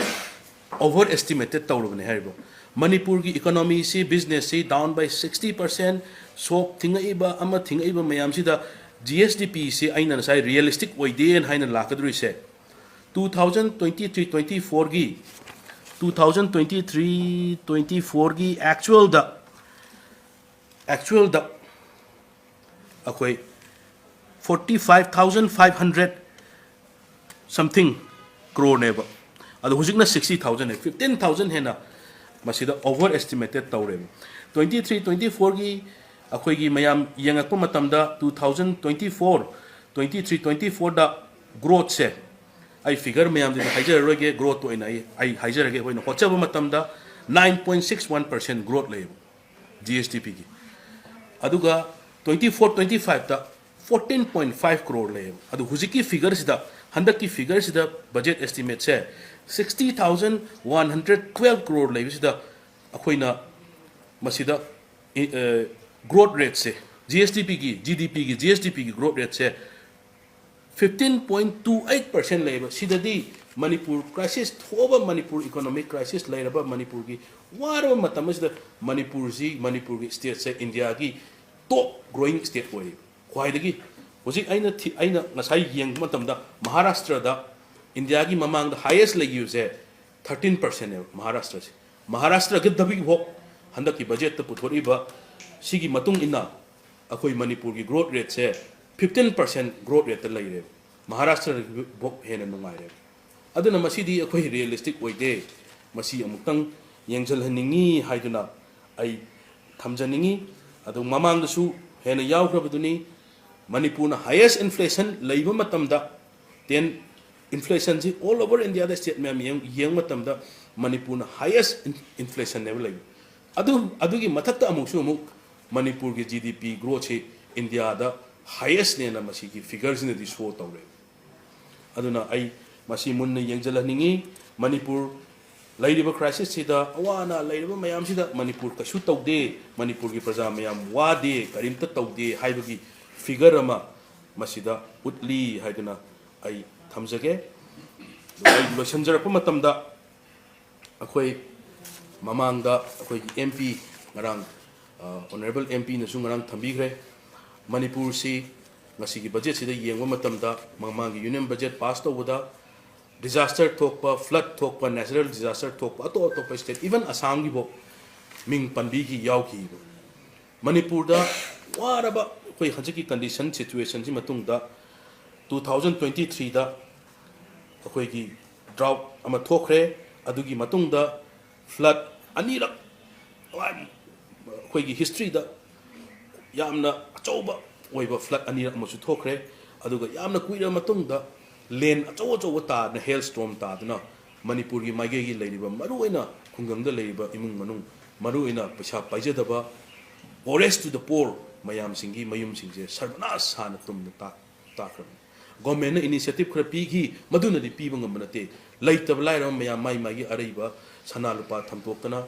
over estimated ꯇꯧꯔꯕꯅꯦ ꯍꯥꯏꯔꯤꯕ꯫ ꯃꯅꯤꯄꯨꯔꯒꯤ ꯏꯀꯣꯅꯣꯃꯤꯁꯤ, ꯕꯤꯖꯤꯅꯦꯁꯁꯤ down by sixty percent, shop ꯊꯤꯡꯉꯛꯏꯕ, ꯑꯃ ꯊꯤꯡꯉꯛꯏꯕ ꯃꯌꯥꯝꯁꯤꯗ ꯖꯤ ꯑꯦꯁ ꯗꯤ ꯄꯤꯁꯤ ꯑꯩꯅ ꯉꯁꯥꯏ ꯔꯤꯌꯦꯂꯤꯁꯇꯤꯛ ꯑꯣꯏꯗꯦꯅ ꯍꯥꯏꯅ ꯂꯥꯛꯀꯗꯧꯔꯤꯁꯦ, two thousand twenty three twenty four ꯒꯤ, two thousand twenty three twenty four ꯒꯤ actual ꯗ, actual ꯗ ꯑꯩꯈꯣꯏ forty five thousand five hundred something crore ꯅꯦꯕ꯫ ꯑꯗꯣ ꯍꯧꯖꯤꯛꯅ sixty thousand ꯅꯦ, fifteen thousand ꯍꯦꯟꯅ ꯃꯁꯤꯗ over estimated ꯇꯧꯔꯦꯕ꯫ Twenty three twenty four ꯒꯤ ꯑꯩꯈꯣꯏꯒꯤ ꯃꯌꯥꯝ ꯌꯦꯡꯉꯛꯄ ꯃꯇꯝꯗ, two thousand twenty four twenty three twenty four ꯗ growth ꯁꯦ, ꯑꯩ ꯐꯤꯒꯔ ꯃꯌꯥꯝꯗꯨꯗꯤ ꯍꯥꯏꯖꯔꯔꯣꯏꯒꯦ, growth ꯇ ꯑꯣꯏꯅ ꯑꯩ, ꯑꯩ ꯍꯥꯏꯖꯔꯒꯦ꯫ ꯑꯩꯈꯣꯏꯅ ꯍꯣꯠꯆꯕ ꯃꯇꯝꯗ nine point six one percent growth ꯂꯩꯌꯦꯕ ꯖꯤ ꯑꯦꯁ ꯗꯤ ꯄꯤꯒꯤ꯫ ꯑꯗꯨꯒ twenty four twenty five ꯇ fourteen point five crore ꯂꯩꯌꯦꯕ꯫ ꯑꯗꯨ ꯍꯧꯖꯤꯛꯀꯤ ꯐꯤꯒꯔꯁꯤꯗ, ꯍꯟꯗꯛꯀꯤ ꯐꯤꯒꯔꯁꯤꯗ ꯕꯖꯦꯠ ꯑꯦꯁꯇꯤꯃꯦꯠꯁꯦ sixty thousand one hundred twelve crore ꯂꯩꯕꯁꯤꯗ, ꯑꯩꯈꯣꯏꯅ ꯃꯁꯤꯗ growth rate ꯁꯦ, ꯖꯤ ꯑꯦꯁ ꯗꯤ ꯄꯤꯒꯤ, ꯖꯤ ꯗꯤ ꯄꯤꯒꯤ, ꯖꯤ ꯑꯦꯁ ꯗꯤ ꯄꯤꯒꯤ growth rate ꯁꯦ fifteen point two eight percent ꯂꯩꯌꯦꯕ꯫ ꯁꯤꯗꯗꯤ ꯃꯅꯤꯄꯨꯔ ꯀ꯭ꯔꯥꯏꯁꯤꯁ ꯊꯣꯛꯑꯕ, ꯃꯅꯤꯄꯨꯔ ꯏꯀꯣꯅꯣꯃꯤꯛ ꯀ꯭ꯔꯥꯏꯁꯤꯁ ꯂꯩꯔꯕ, ꯃꯅꯤꯄꯨꯔꯒꯤ ꯋꯥꯔꯕ ꯃꯇꯝ ꯑꯁꯤꯗ ꯃꯅꯤꯄꯨꯔꯁꯤ, ꯃꯅꯤꯄꯨꯔꯒꯤ ꯁ꯭ꯇꯦꯠꯁꯦ ꯏꯟꯗꯤꯌꯥꯒꯤ ꯇꯣꯞ ꯒ꯭ꯔꯣꯋꯤꯡ ꯁ꯭ꯇꯦꯠ ꯑꯣꯏꯌꯦꯕ꯫ ꯈ꯭ꯋꯥꯏꯗꯒꯤ ꯍꯧꯖꯤꯛ ꯑꯩꯅ ꯊꯤ-, ꯑꯩꯅ ꯉꯁꯥꯏ ꯌꯦꯡꯕ ꯃꯇꯝꯗ ꯃꯍꯥꯔꯥꯁꯇ꯭ꯔꯗ ꯏꯟꯗꯤꯌꯥꯒꯤ ꯃꯃꯥꯡꯗ ꯍꯥꯏꯌꯦꯁ ꯂꯩꯈꯤꯕꯁꯦ thirteen percent ꯅꯦꯕ ꯃꯍꯥꯔꯥꯁꯇ꯭ꯔꯁꯦ꯫ ꯃꯍꯥꯔꯥꯁꯇ꯭ꯔꯒꯗꯕꯤ ꯍꯣꯛ ꯍꯟꯗꯛꯀꯤ ꯕꯖꯦꯠꯇ ꯄꯨꯊꯣꯔꯛꯏꯕ ꯁꯤꯒꯤ ꯃꯇꯨꯡ ꯏꯟꯅ ꯑꯩꯈꯣꯏ ꯃꯅꯤꯄꯨꯔꯒꯤ growth rate ꯁꯦ fifteen percent growth rate ꯇ ꯂꯩꯔꯦꯕ꯫ ꯃꯍꯥꯔꯥꯁꯇ꯭ꯔꯕꯨ ꯍꯦꯟꯅ ꯅꯨꯡꯉꯥꯏꯔꯦ꯫ ꯑꯗꯨꯅ ꯃꯁꯤꯗꯤ ꯑꯩꯈꯣꯏ ꯔꯤꯌꯦꯂꯤꯁꯇꯤꯛ ꯑꯣꯏꯗꯦ꯫ ꯃꯁꯤ ꯑꯃꯨꯛꯇꯪ ꯌꯦꯡꯁꯤꯜꯍꯟꯅꯤꯡꯉꯤ ꯍꯥꯏꯗꯨꯅ ꯑꯩ ꯊꯝꯖꯅꯤꯡꯉꯤ꯫ ꯑꯗꯨ ꯃꯃꯥꯡꯗꯁꯨ ꯍꯦꯟꯅ ꯌꯥꯎꯈ꯭ꯔꯕꯗꯨꯅꯤ꯫ ꯃꯅꯤꯄꯨꯔꯅ ꯍꯥꯏꯌꯦꯁ ꯏꯟꯐ꯭ꯂꯦꯁꯟ ꯂꯩꯕ ꯃꯇꯝꯗ, ꯇꯦꯟ, ꯏꯟꯐ꯭ꯂꯦꯁꯟꯁꯤ ꯑꯣꯜ ꯑꯣꯚꯔ ꯏꯟꯗꯤꯌꯥꯗ ꯁ꯭ꯇꯦꯠ ꯃꯌꯥꯝ ꯌꯦꯡ-, ꯌꯦꯡꯕ ꯃꯇꯝꯗ ꯃꯅꯤꯄꯨꯔꯅ ꯍꯥꯏꯌꯦꯁ ꯏꯟꯐ꯭ꯂꯦꯁꯟꯅꯦꯕ ꯂꯩꯕ꯫ ꯑꯗꯨ, ꯑꯗꯨꯒꯤ ꯃꯊꯛꯇ ꯑꯃꯨꯛꯁꯨ ꯑꯃꯨꯛ ꯃꯅꯤꯄꯨꯔꯒꯤ ꯖꯤ ꯗꯤ ꯄꯤ ꯒ꯭ꯔꯣꯠꯁꯤ ꯏꯟꯗꯤꯌꯥꯗ ꯍꯥꯏꯌꯦꯁꯅꯦꯅ ꯃꯁꯤꯒꯤ ꯐꯤꯒꯔꯁꯤꯅꯗꯤ ꯁꯣ ꯇꯧꯔꯦ꯫ ꯑꯗꯨꯅ ꯑꯩ ꯃꯁꯤ ꯃꯨꯟꯅ ꯌꯦꯡꯁꯤꯜꯍꯟꯅꯤꯡꯉꯤ꯫ ꯃꯅꯤꯄꯨꯔ ꯂꯩꯔꯤꯕ ꯀ꯭ꯔꯥꯏꯁꯤꯁꯁꯤꯗ, ꯑꯋꯥ ꯑꯅꯥ ꯂꯩꯔꯤꯕ ꯃꯌꯥꯝꯁꯤꯗ ꯃꯅꯤꯄꯨꯔ ꯀꯩꯁꯨ ꯇꯧꯗꯦ, ꯃꯅꯤꯄꯨꯔꯒꯤ ꯄ꯭ꯔꯖꯥ ꯃꯌꯥꯝ ꯋꯥꯗꯦ, ꯀꯔꯤꯝꯇ ꯇꯧꯗꯦ ꯍꯥꯏꯕꯒꯤ ꯐꯤꯒꯔ ꯑꯃ ꯃꯁꯤꯗ ꯎꯠꯂꯤ ꯍꯥꯏꯗꯨꯅ ꯑꯩ ꯊꯝꯖꯒꯦ꯫ ꯑꯗꯨꯒ ꯑꯩ ꯂꯣꯏꯁꯤꯟꯖꯔꯛꯄ ꯃꯇꯝꯗ ꯑꯩꯈꯣꯏ ꯃꯃꯥꯡꯗ ꯑꯩꯈꯣꯏꯒꯤ ꯑꯦꯝ ꯄꯤ ꯉꯔꯥꯡ, ꯑ, ꯑꯣꯅꯔꯦꯕꯜ ꯑꯦꯝ ꯄꯤꯅꯁꯨ ꯉꯔꯥꯡ ꯊꯝꯕꯤꯈ꯭ꯔꯦ꯫ ꯃꯅꯤꯄꯨꯔꯁꯤ ꯉꯁꯤꯒꯤ ꯕꯖꯦꯠꯁꯤꯗ ꯌꯦꯡꯕ ꯃꯇꯝꯗ ꯃꯃꯥꯡꯒꯤ ꯌꯨꯅꯤꯌꯟ ꯕꯖꯦꯠ ꯄꯥꯁ ꯇꯧꯕꯗ ꯗꯤꯖꯥꯁꯇꯔ ꯊꯣꯛꯄ, ꯐ꯭ꯂꯠ ꯊꯣꯛꯄ, ꯅꯦꯆꯔꯦꯜ ꯗꯤꯖꯥꯁꯇꯔ ꯊꯣꯛꯄ, ꯑꯇꯣꯞ ꯑꯇꯣꯞꯄ ꯁ꯭ꯇꯦꯠ, ꯏꯚꯟ ꯑꯁꯥꯝꯒꯤꯐꯥꯎ ꯃꯤꯡ ꯄꯟꯕꯤꯈꯤ, ꯌꯥꯎꯈꯤꯕ꯫ ꯃꯅꯤꯄꯨꯔꯗ ꯋꯥꯔꯕ ꯑꯩꯈꯣꯏ ꯍꯧꯖꯤꯛꯀꯤ ꯀꯟꯗꯤꯁꯟ, ꯁꯤꯆꯨꯋꯦꯁꯟꯁꯤ ꯃꯇꯨꯡꯗ ꯇꯨ ꯊꯥꯎꯖꯟ ꯇ꯭ꯋꯦꯟꯇꯤ ꯊ꯭ꯔꯤꯗ ꯑꯩꯈꯣꯏꯒꯤ ꯗ꯭ꯔꯥꯎꯠ ꯑꯃ ꯊꯣꯛꯈ꯭ꯔꯦ꯫ ꯑꯗꯨꯒꯤ ꯃꯇꯨꯡꯗ ꯐ꯭ꯂꯠ ꯑꯅꯤꯔꯛ, ꯑꯩꯈꯣꯏꯒꯤ ꯍꯤꯁꯇ꯭ꯔꯤꯗ ꯌꯥꯝꯅ ꯑꯆꯧꯕ ꯑꯣꯏꯕ ꯐ꯭ꯂꯠ ꯑꯅꯤꯔꯛ ꯑꯃꯁꯨ ꯊꯣꯛꯈ꯭ꯔꯦ꯫ ꯑꯗꯨꯒ ꯌꯥꯝꯅ ꯀꯨꯏꯔꯕ ꯃꯇꯨꯡꯗ ꯂꯦꯟ ꯑꯆꯧ ꯑꯆꯧꯕ ꯇꯥꯗꯅ, ꯍꯦꯜ ꯁ꯭ꯇꯣꯔꯝ ꯇꯥꯗꯅ, ꯃꯅꯤꯄꯨꯔꯒꯤ ꯃꯥꯏꯀꯩꯒꯤ ꯂꯩꯔꯤꯕ, ꯃꯔꯨꯑꯣꯏꯅ ꯈꯨꯡꯒꯪꯗ ꯂꯩꯔꯤꯕ ꯏꯃꯨꯡ ꯃꯅꯨꯡ, ꯃꯔꯨꯑꯣꯏꯅ ꯄꯩꯁꯥ ꯄꯥꯏꯖꯗꯕ, poorest to the poor ꯃꯌꯥꯝꯁꯤꯡꯒꯤ ꯃꯌꯨꯝꯁꯤꯡꯁꯦ ꯁꯔꯕꯅꯥꯁ ꯁꯥꯅ ꯇꯨꯝꯅ ꯇꯥꯛ-, ꯇꯥꯛꯈ꯭ꯔꯕꯅꯤ꯫ ꯒꯣꯔꯃꯦꯟꯅ ꯏꯅꯤꯁꯤꯌꯦꯇꯤꯚ ꯈꯔ ꯄꯤꯈꯤ, ꯃꯗꯨꯅꯗꯤ ꯄꯤꯕ ꯉꯝꯕ ꯅꯠꯇꯦ꯫ ꯂꯩꯇꯕ ꯂꯥꯏꯔꯕ ꯃꯌꯥꯝ ꯃꯥꯏ ꯃꯥꯏꯒꯤ ꯑꯔꯩꯕ ꯁꯅꯥ ꯂꯨꯄꯥ ꯊꯝꯗꯣꯛꯇꯅ,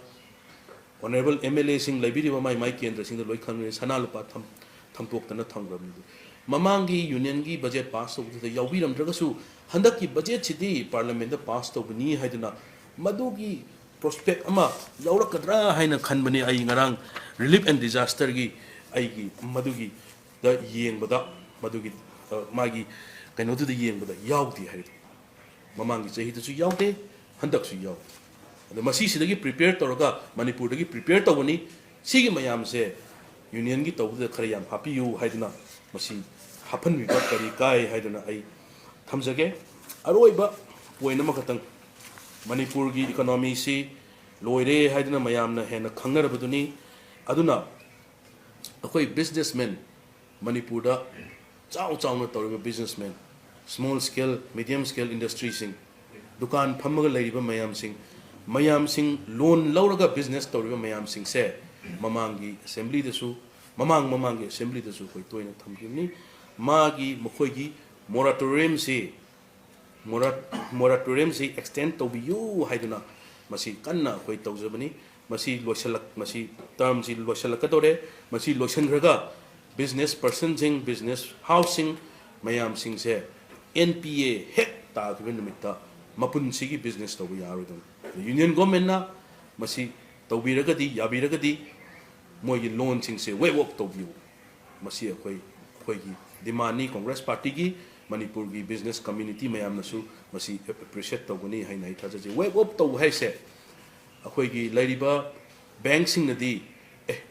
ꯑꯣꯅꯔꯦꯕꯜ ꯑꯦꯝ ꯑꯦꯜ ꯑꯦꯁꯤꯡ ꯂꯩꯕꯤꯔꯤꯕ ꯃꯥꯏ ꯃꯥꯏ ꯀꯦꯟꯗ꯭ꯔꯁꯤꯡꯗ ꯂꯣꯏ ꯈꯪꯂꯦ, ꯁꯅꯥ ꯂꯨꯄꯥ ꯊꯝ-, ꯊꯝꯗꯣꯛꯇꯅ ꯊꯝꯈ꯭ꯔꯕꯅꯤ꯫ ꯃꯃꯥꯡꯒꯤ ꯌꯨꯅꯤꯌꯟꯒꯤ ꯕꯖꯦꯠ ꯄꯥꯁ ꯇꯧꯕꯗꯨꯗ ꯌꯥꯎꯕꯤꯔꯝꯗ꯭ꯔꯒꯁꯨ, ꯍꯟꯗꯛꯀꯤ ꯕꯖꯦꯠꯁꯤꯗꯤ ꯄꯥꯔꯂꯤꯌꯥꯃꯦꯟꯗ ꯄꯥꯁ ꯇꯧꯕꯅꯤ ꯍꯥꯏꯗꯨꯅ ꯃꯗꯨꯒꯤ ꯄ꯭ꯔꯣꯁꯄꯦꯛ ꯑꯃ ꯌꯥꯎꯔꯛꯀꯗ꯭ꯔꯥ ꯍꯥꯏꯅ ꯈꯟꯕꯅꯤ꯫ ꯑꯩ ꯉꯔꯥꯡ ꯔꯤꯂꯤꯐ ꯑꯦꯟ ꯗꯤꯖꯥꯁꯇꯔꯒꯤ ꯑꯩꯒꯤ ꯃꯗꯨꯒꯤꯗ ꯌꯦꯡꯕꯗ, ꯃꯗꯨꯒꯤ, ꯑ, ꯃꯥꯒꯤ ꯀꯩꯅꯣꯗꯨꯗ ꯌꯦꯡꯕꯗ ꯌꯥꯎꯗꯦ ꯍꯥꯏꯔꯤꯕ꯫ ꯃꯃꯥꯡꯒꯤ ꯆꯍꯤꯗꯁꯨ ꯌꯥꯎꯗꯦ, ꯍꯟꯗꯛꯁꯨ ꯌꯥꯎꯗꯦ꯫ ꯑꯗꯣ ꯃꯁꯤꯁꯤꯗꯒꯤ ꯄ꯭ꯔꯤꯄꯦꯌꯔ ꯇꯧꯔꯒ, ꯃꯅꯤꯄꯨꯔꯗꯒꯤ ꯄ꯭ꯔꯤꯄꯦꯌꯔ ꯇꯧꯒꯅꯤ꯫ ꯁꯤꯒꯤ ꯃꯌꯥꯝꯁꯦ ꯌꯨꯅꯤꯌꯟꯒꯤ ꯇꯧꯕꯗ ꯈꯔ ꯌꯥꯝ ꯍꯥꯞꯄꯤꯌꯨ ꯍꯥꯏꯗꯨꯅ, ꯃꯁꯤ ꯍꯥꯞꯍꯟꯕꯤꯕ ꯀꯔꯤ ꯀꯥꯏ ꯍꯥꯏꯗꯨꯅ ꯑꯩ ꯊꯝꯖꯒꯦ꯫ ꯑꯔꯣꯏꯕ point ꯑꯃꯈꯛꯇꯪ, ꯃꯅꯤꯄꯨꯔꯒꯤ economyꯁꯤ ꯂꯣꯏꯔꯦ ꯍꯥꯏꯗꯨꯅ ꯃꯌꯥꯝꯅ ꯍꯦꯟꯅ ꯈꯪꯅꯔꯕꯗꯨꯅꯤ꯫ ꯑꯗꯨꯅ ꯑꯩꯈꯣꯏ businessman, ꯃꯅꯤꯄꯨꯔꯗ ꯆꯥꯎ ꯆꯥꯎꯅ ꯇꯧꯔꯤꯕ businessman, small scale, medium scale industryꯁꯤꯡ, ꯗꯨꯀꯥꯟ ꯐꯝꯃꯒ ꯂꯩꯔꯤꯕ ꯃꯌꯥꯝꯁꯤꯡ, ꯃꯌꯥꯝꯁꯤꯡ loan ꯂꯧꯔꯒ business ꯇꯧꯔꯤꯕ ꯃꯌꯥꯝꯁꯤꯡꯁꯦ ꯃꯃꯥꯡꯒꯤ assemblyꯗꯁꯨ, ꯃꯃꯥꯡ ꯃꯃꯥꯡꯒꯤ assemblyꯗꯁꯨ ꯑꯩꯈꯣꯏ ꯇꯣꯏꯅ ꯊꯝꯈꯤꯕꯅꯤ꯫ ꯃꯥꯒꯤ, ꯃꯈꯣꯏꯒꯤ moratoriumꯁꯤ, mora-, moratoriumꯁꯤ extend ꯇꯧꯕꯤꯌꯨ ꯍꯥꯏꯗꯨꯅ ꯃꯁꯤ ꯀꯟꯅ ꯑꯩꯈꯣꯏ ꯇꯧꯖꯕꯅꯤ꯫ ꯃꯁꯤ ꯂꯣꯏꯁꯤꯜꯂꯛ-, ꯃꯁꯤ termꯁꯤ ꯂꯣꯏꯁꯤꯜꯂꯛꯀꯗꯧꯔꯦ꯫ ꯃꯁꯤ ꯂꯣꯏꯁꯤꯟꯈ꯭ꯔꯒ business personꯁꯤꯡ, business houseꯁꯤꯡ ꯃꯌꯥꯝꯁꯤꯡꯁꯦ N P A ꯍꯦꯛ ꯇꯥꯈꯤꯕ ꯅꯨꯃꯤꯠꯇ ꯃꯄꯨꯟꯁꯤꯒꯤ business ꯇꯧꯕ ꯌꯥꯔꯣꯏꯗꯧꯅꯤ꯫ Union governmentꯅ ꯃꯁꯤ ꯇꯧꯕꯤꯔꯒꯗꯤ, ꯌꯥꯕꯤꯔꯒꯗꯤ ꯃꯣꯏꯒꯤ loanꯁꯤꯡꯁꯦ waive off ꯇꯧꯕꯤꯌꯨ꯫ ꯃꯁꯤ ꯑꯩꯈꯣꯏ, ꯑꯩꯈꯣꯏꯒꯤ demandꯅꯤ꯫ Congress partyꯒꯤ, ꯃꯅꯤꯄꯨꯔꯒꯤ business community ꯃꯌꯥꯝꯅꯁꯨ ꯃꯁꯤ appreciate ꯇꯧꯒꯅꯤ ꯍꯥꯏꯅ ꯑꯩ ꯊꯥꯖꯖꯩ꯫ Waive off ꯇꯧꯕ ꯍꯥꯏꯁꯦ ꯑꯩꯈꯣꯏꯒꯤ ꯂꯩꯔꯤꯕ bankꯁꯤꯡꯅꯗꯤ, "ꯑꯦ,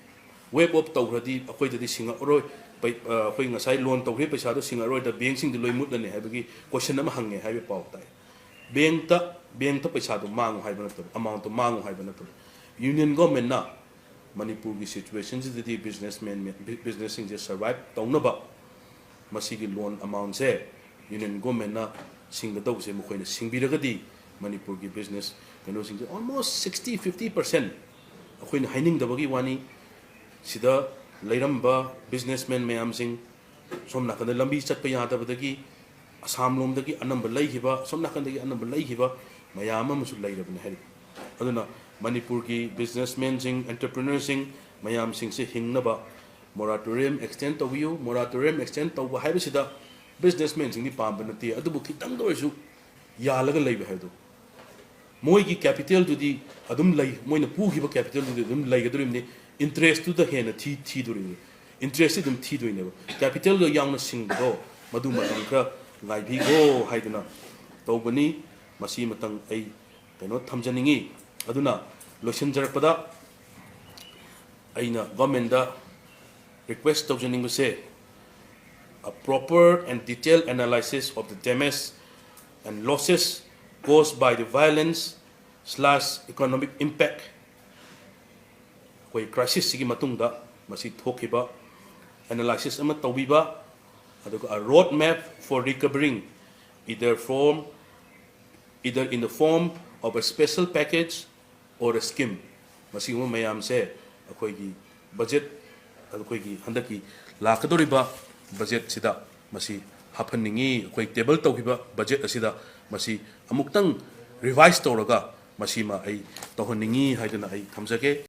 waive off ꯇꯧꯈ꯭ꯔꯗꯤ ꯑꯩꯈꯣꯏꯗꯗꯤ ꯁꯤꯡꯉꯛꯑꯔꯣꯏ, ꯄꯩ-, ꯑ, ꯑꯩꯈꯣꯏ ꯉꯁꯥꯏ loan ꯇꯧꯈ꯭ꯔꯤꯕ ꯄꯩꯁꯥꯗꯣ ꯁꯤꯡꯉꯛꯑꯔꯣꯏꯗ bankꯁꯤꯡꯗꯤ ꯂꯣꯏ ꯃꯨꯠꯂꯅꯤ" ꯍꯥꯏꯕꯒꯤ question ꯑꯃ ꯍꯪꯉꯦ ꯍꯥꯏꯕ ꯄꯥꯎ ꯇꯥꯏ꯫ Bankꯇ, bankꯇ ꯄꯩꯁꯥꯗꯣ ꯃꯥꯡꯉꯨ ꯍꯥꯏꯕ ꯅꯠꯇꯕ, amountꯇꯣ ꯃꯥꯡꯉꯨ ꯍꯥꯏꯕ ꯅꯠꯇꯕ꯫ Union governmentꯅ ꯃꯅꯤꯄꯨꯔꯒꯤ situationꯁꯤꯗꯗꯤ businessman, businessꯁꯤꯡꯁꯦ survive ꯇꯧꯅꯕ ꯃꯁꯤꯒꯤ loan amountꯁꯦ Union governmentꯅ ꯁꯤꯡꯒꯗꯧꯕꯁꯦ ꯃꯈꯣꯏꯅ ꯁꯤꯡꯕꯤꯔꯒꯗꯤ ꯃꯅꯤꯄꯨꯔꯒꯤ business ꯀꯩꯅꯣꯁꯤꯡꯁꯦ almost sixty, fifty percent, ꯑꯩꯈꯣꯏꯅ ꯍꯥꯏꯅꯤꯡꯗꯕꯒꯤ ꯋꯥꯅꯤ, ꯁꯤꯗ ꯂꯩꯔꯝꯕ businessman ꯃꯌꯥꯝꯁꯤꯡ, ꯁꯣꯝ ꯅꯥꯀꯟꯗ ꯂꯝꯕꯤ ꯆꯠꯄ ꯌꯥꯗꯕꯗꯒꯤ ꯑꯁꯥꯝ ꯂꯣꯝꯗꯒꯤ ꯑꯅꯝꯕ ꯂꯩꯈꯤꯕ, ꯑꯁꯣꯝ ꯅꯥꯀꯟꯗꯒꯤ ꯑꯅꯝꯕ ꯂꯩꯈꯤꯕ ꯃꯌꯥꯝ ꯑꯃꯁꯨ ꯂꯩꯔꯕꯅꯤ ꯍꯥꯏꯔꯤ꯫ ꯑꯗꯨꯅ ꯃꯅꯤꯄꯨꯔꯒꯤ businessmanꯁꯤꯡ, entrepreneurꯁꯤꯡ ꯃꯌꯥꯝꯁꯤꯡꯁꯦ ꯍꯤꯡꯅꯕ moratorium extend ꯇꯧꯕꯤꯌꯨ꯫ Moratorium extend ꯇꯧꯕ ꯍꯥꯏꯕꯁꯤꯗ businessmanꯁꯤꯡꯗꯤ ꯄꯥꯝꯕ ꯅꯠꯇꯦ, ꯑꯗꯨꯕꯨ ꯈꯤꯇꯪꯗ ꯑꯣꯏꯔꯁꯨ ꯌꯥꯜꯂꯒ ꯂꯩꯕ ꯍꯥꯏꯕꯗꯣ꯫ ꯃꯣꯏꯒꯤ capitalꯗꯨꯗꯤ ꯑꯗꯨꯝ ꯂꯩ, ꯃꯣꯏꯅ ꯄꯨꯈꯤꯕ capitalꯗꯨꯗꯤ ꯑꯗꯨꯝ ꯂꯩꯒꯗꯧꯔꯤꯕꯅꯤ, interestꯇꯨꯗ ꯍꯦꯟꯅ ꯊꯤ-, ꯊꯤꯗꯣꯔꯤꯕꯅꯤ, interestꯇꯤ ꯑꯗꯨꯝ ꯊꯤꯗꯣꯏꯅꯦꯕ꯫ Capitalꯗꯣ ꯌꯥꯎꯅ ꯁꯤꯡꯕꯗꯣ ꯃꯗꯨ ꯃꯇꯝ ꯈꯔ ꯉꯥꯏꯕꯤꯈꯣ ꯍꯥꯏꯗꯨꯅ ꯇꯧꯕꯅꯤ꯫ ꯃꯁꯤ ꯃꯇꯪ ꯑꯩ ꯀꯩꯅꯣ ꯊꯝꯖꯅꯤꯡꯉꯤ꯫ ꯑꯗꯨꯅ ꯂꯣꯏꯁꯤꯟꯖꯔꯛꯄꯗ ꯑꯩꯅ governmentꯗ request ꯇꯧꯖꯅꯤꯡꯕꯁꯦ, a proper and detailed analysis of the damage and losses caused by the violence slash economic impact, ꯑꯩꯈꯣꯏ crisis ꯁꯤꯒꯤ ꯃꯇꯨꯡꯗ ꯃꯁꯤ ꯊꯣꯛꯈꯤꯕ analysis ꯑꯃ ꯇꯧꯕꯤꯕ, ꯑꯗꯨꯒ a road map for recovering, either form either in the form of a special package or a scheme꯫ ꯃꯁꯤꯒꯨꯝꯕ ꯃꯌꯥꯝꯁꯦ ꯑꯩꯈꯣꯏꯒꯤ budget, ꯑꯩꯈꯣꯏꯒꯤ ꯍꯟꯗꯛꯀꯤ ꯂꯥꯛꯀꯗꯧꯔꯤꯕ budget ꯁꯤꯗ ꯃꯁꯤ ꯍꯥꯞꯍꯟꯅꯤꯡꯉꯤ꯫ ꯑꯩꯈꯣꯏ table ꯇꯧꯈꯤꯕ budget ꯑꯁꯤꯗ ꯃꯁꯤ ꯑꯃꯨꯛꯇꯪ revise ꯇꯧꯔꯒ ꯃꯁꯤꯃ ꯑꯩ ꯇꯧꯍꯟꯅꯤꯡꯉꯤ ꯍꯥꯏꯗꯨꯅ ꯑꯩ ꯊꯝꯖꯒꯦ꯫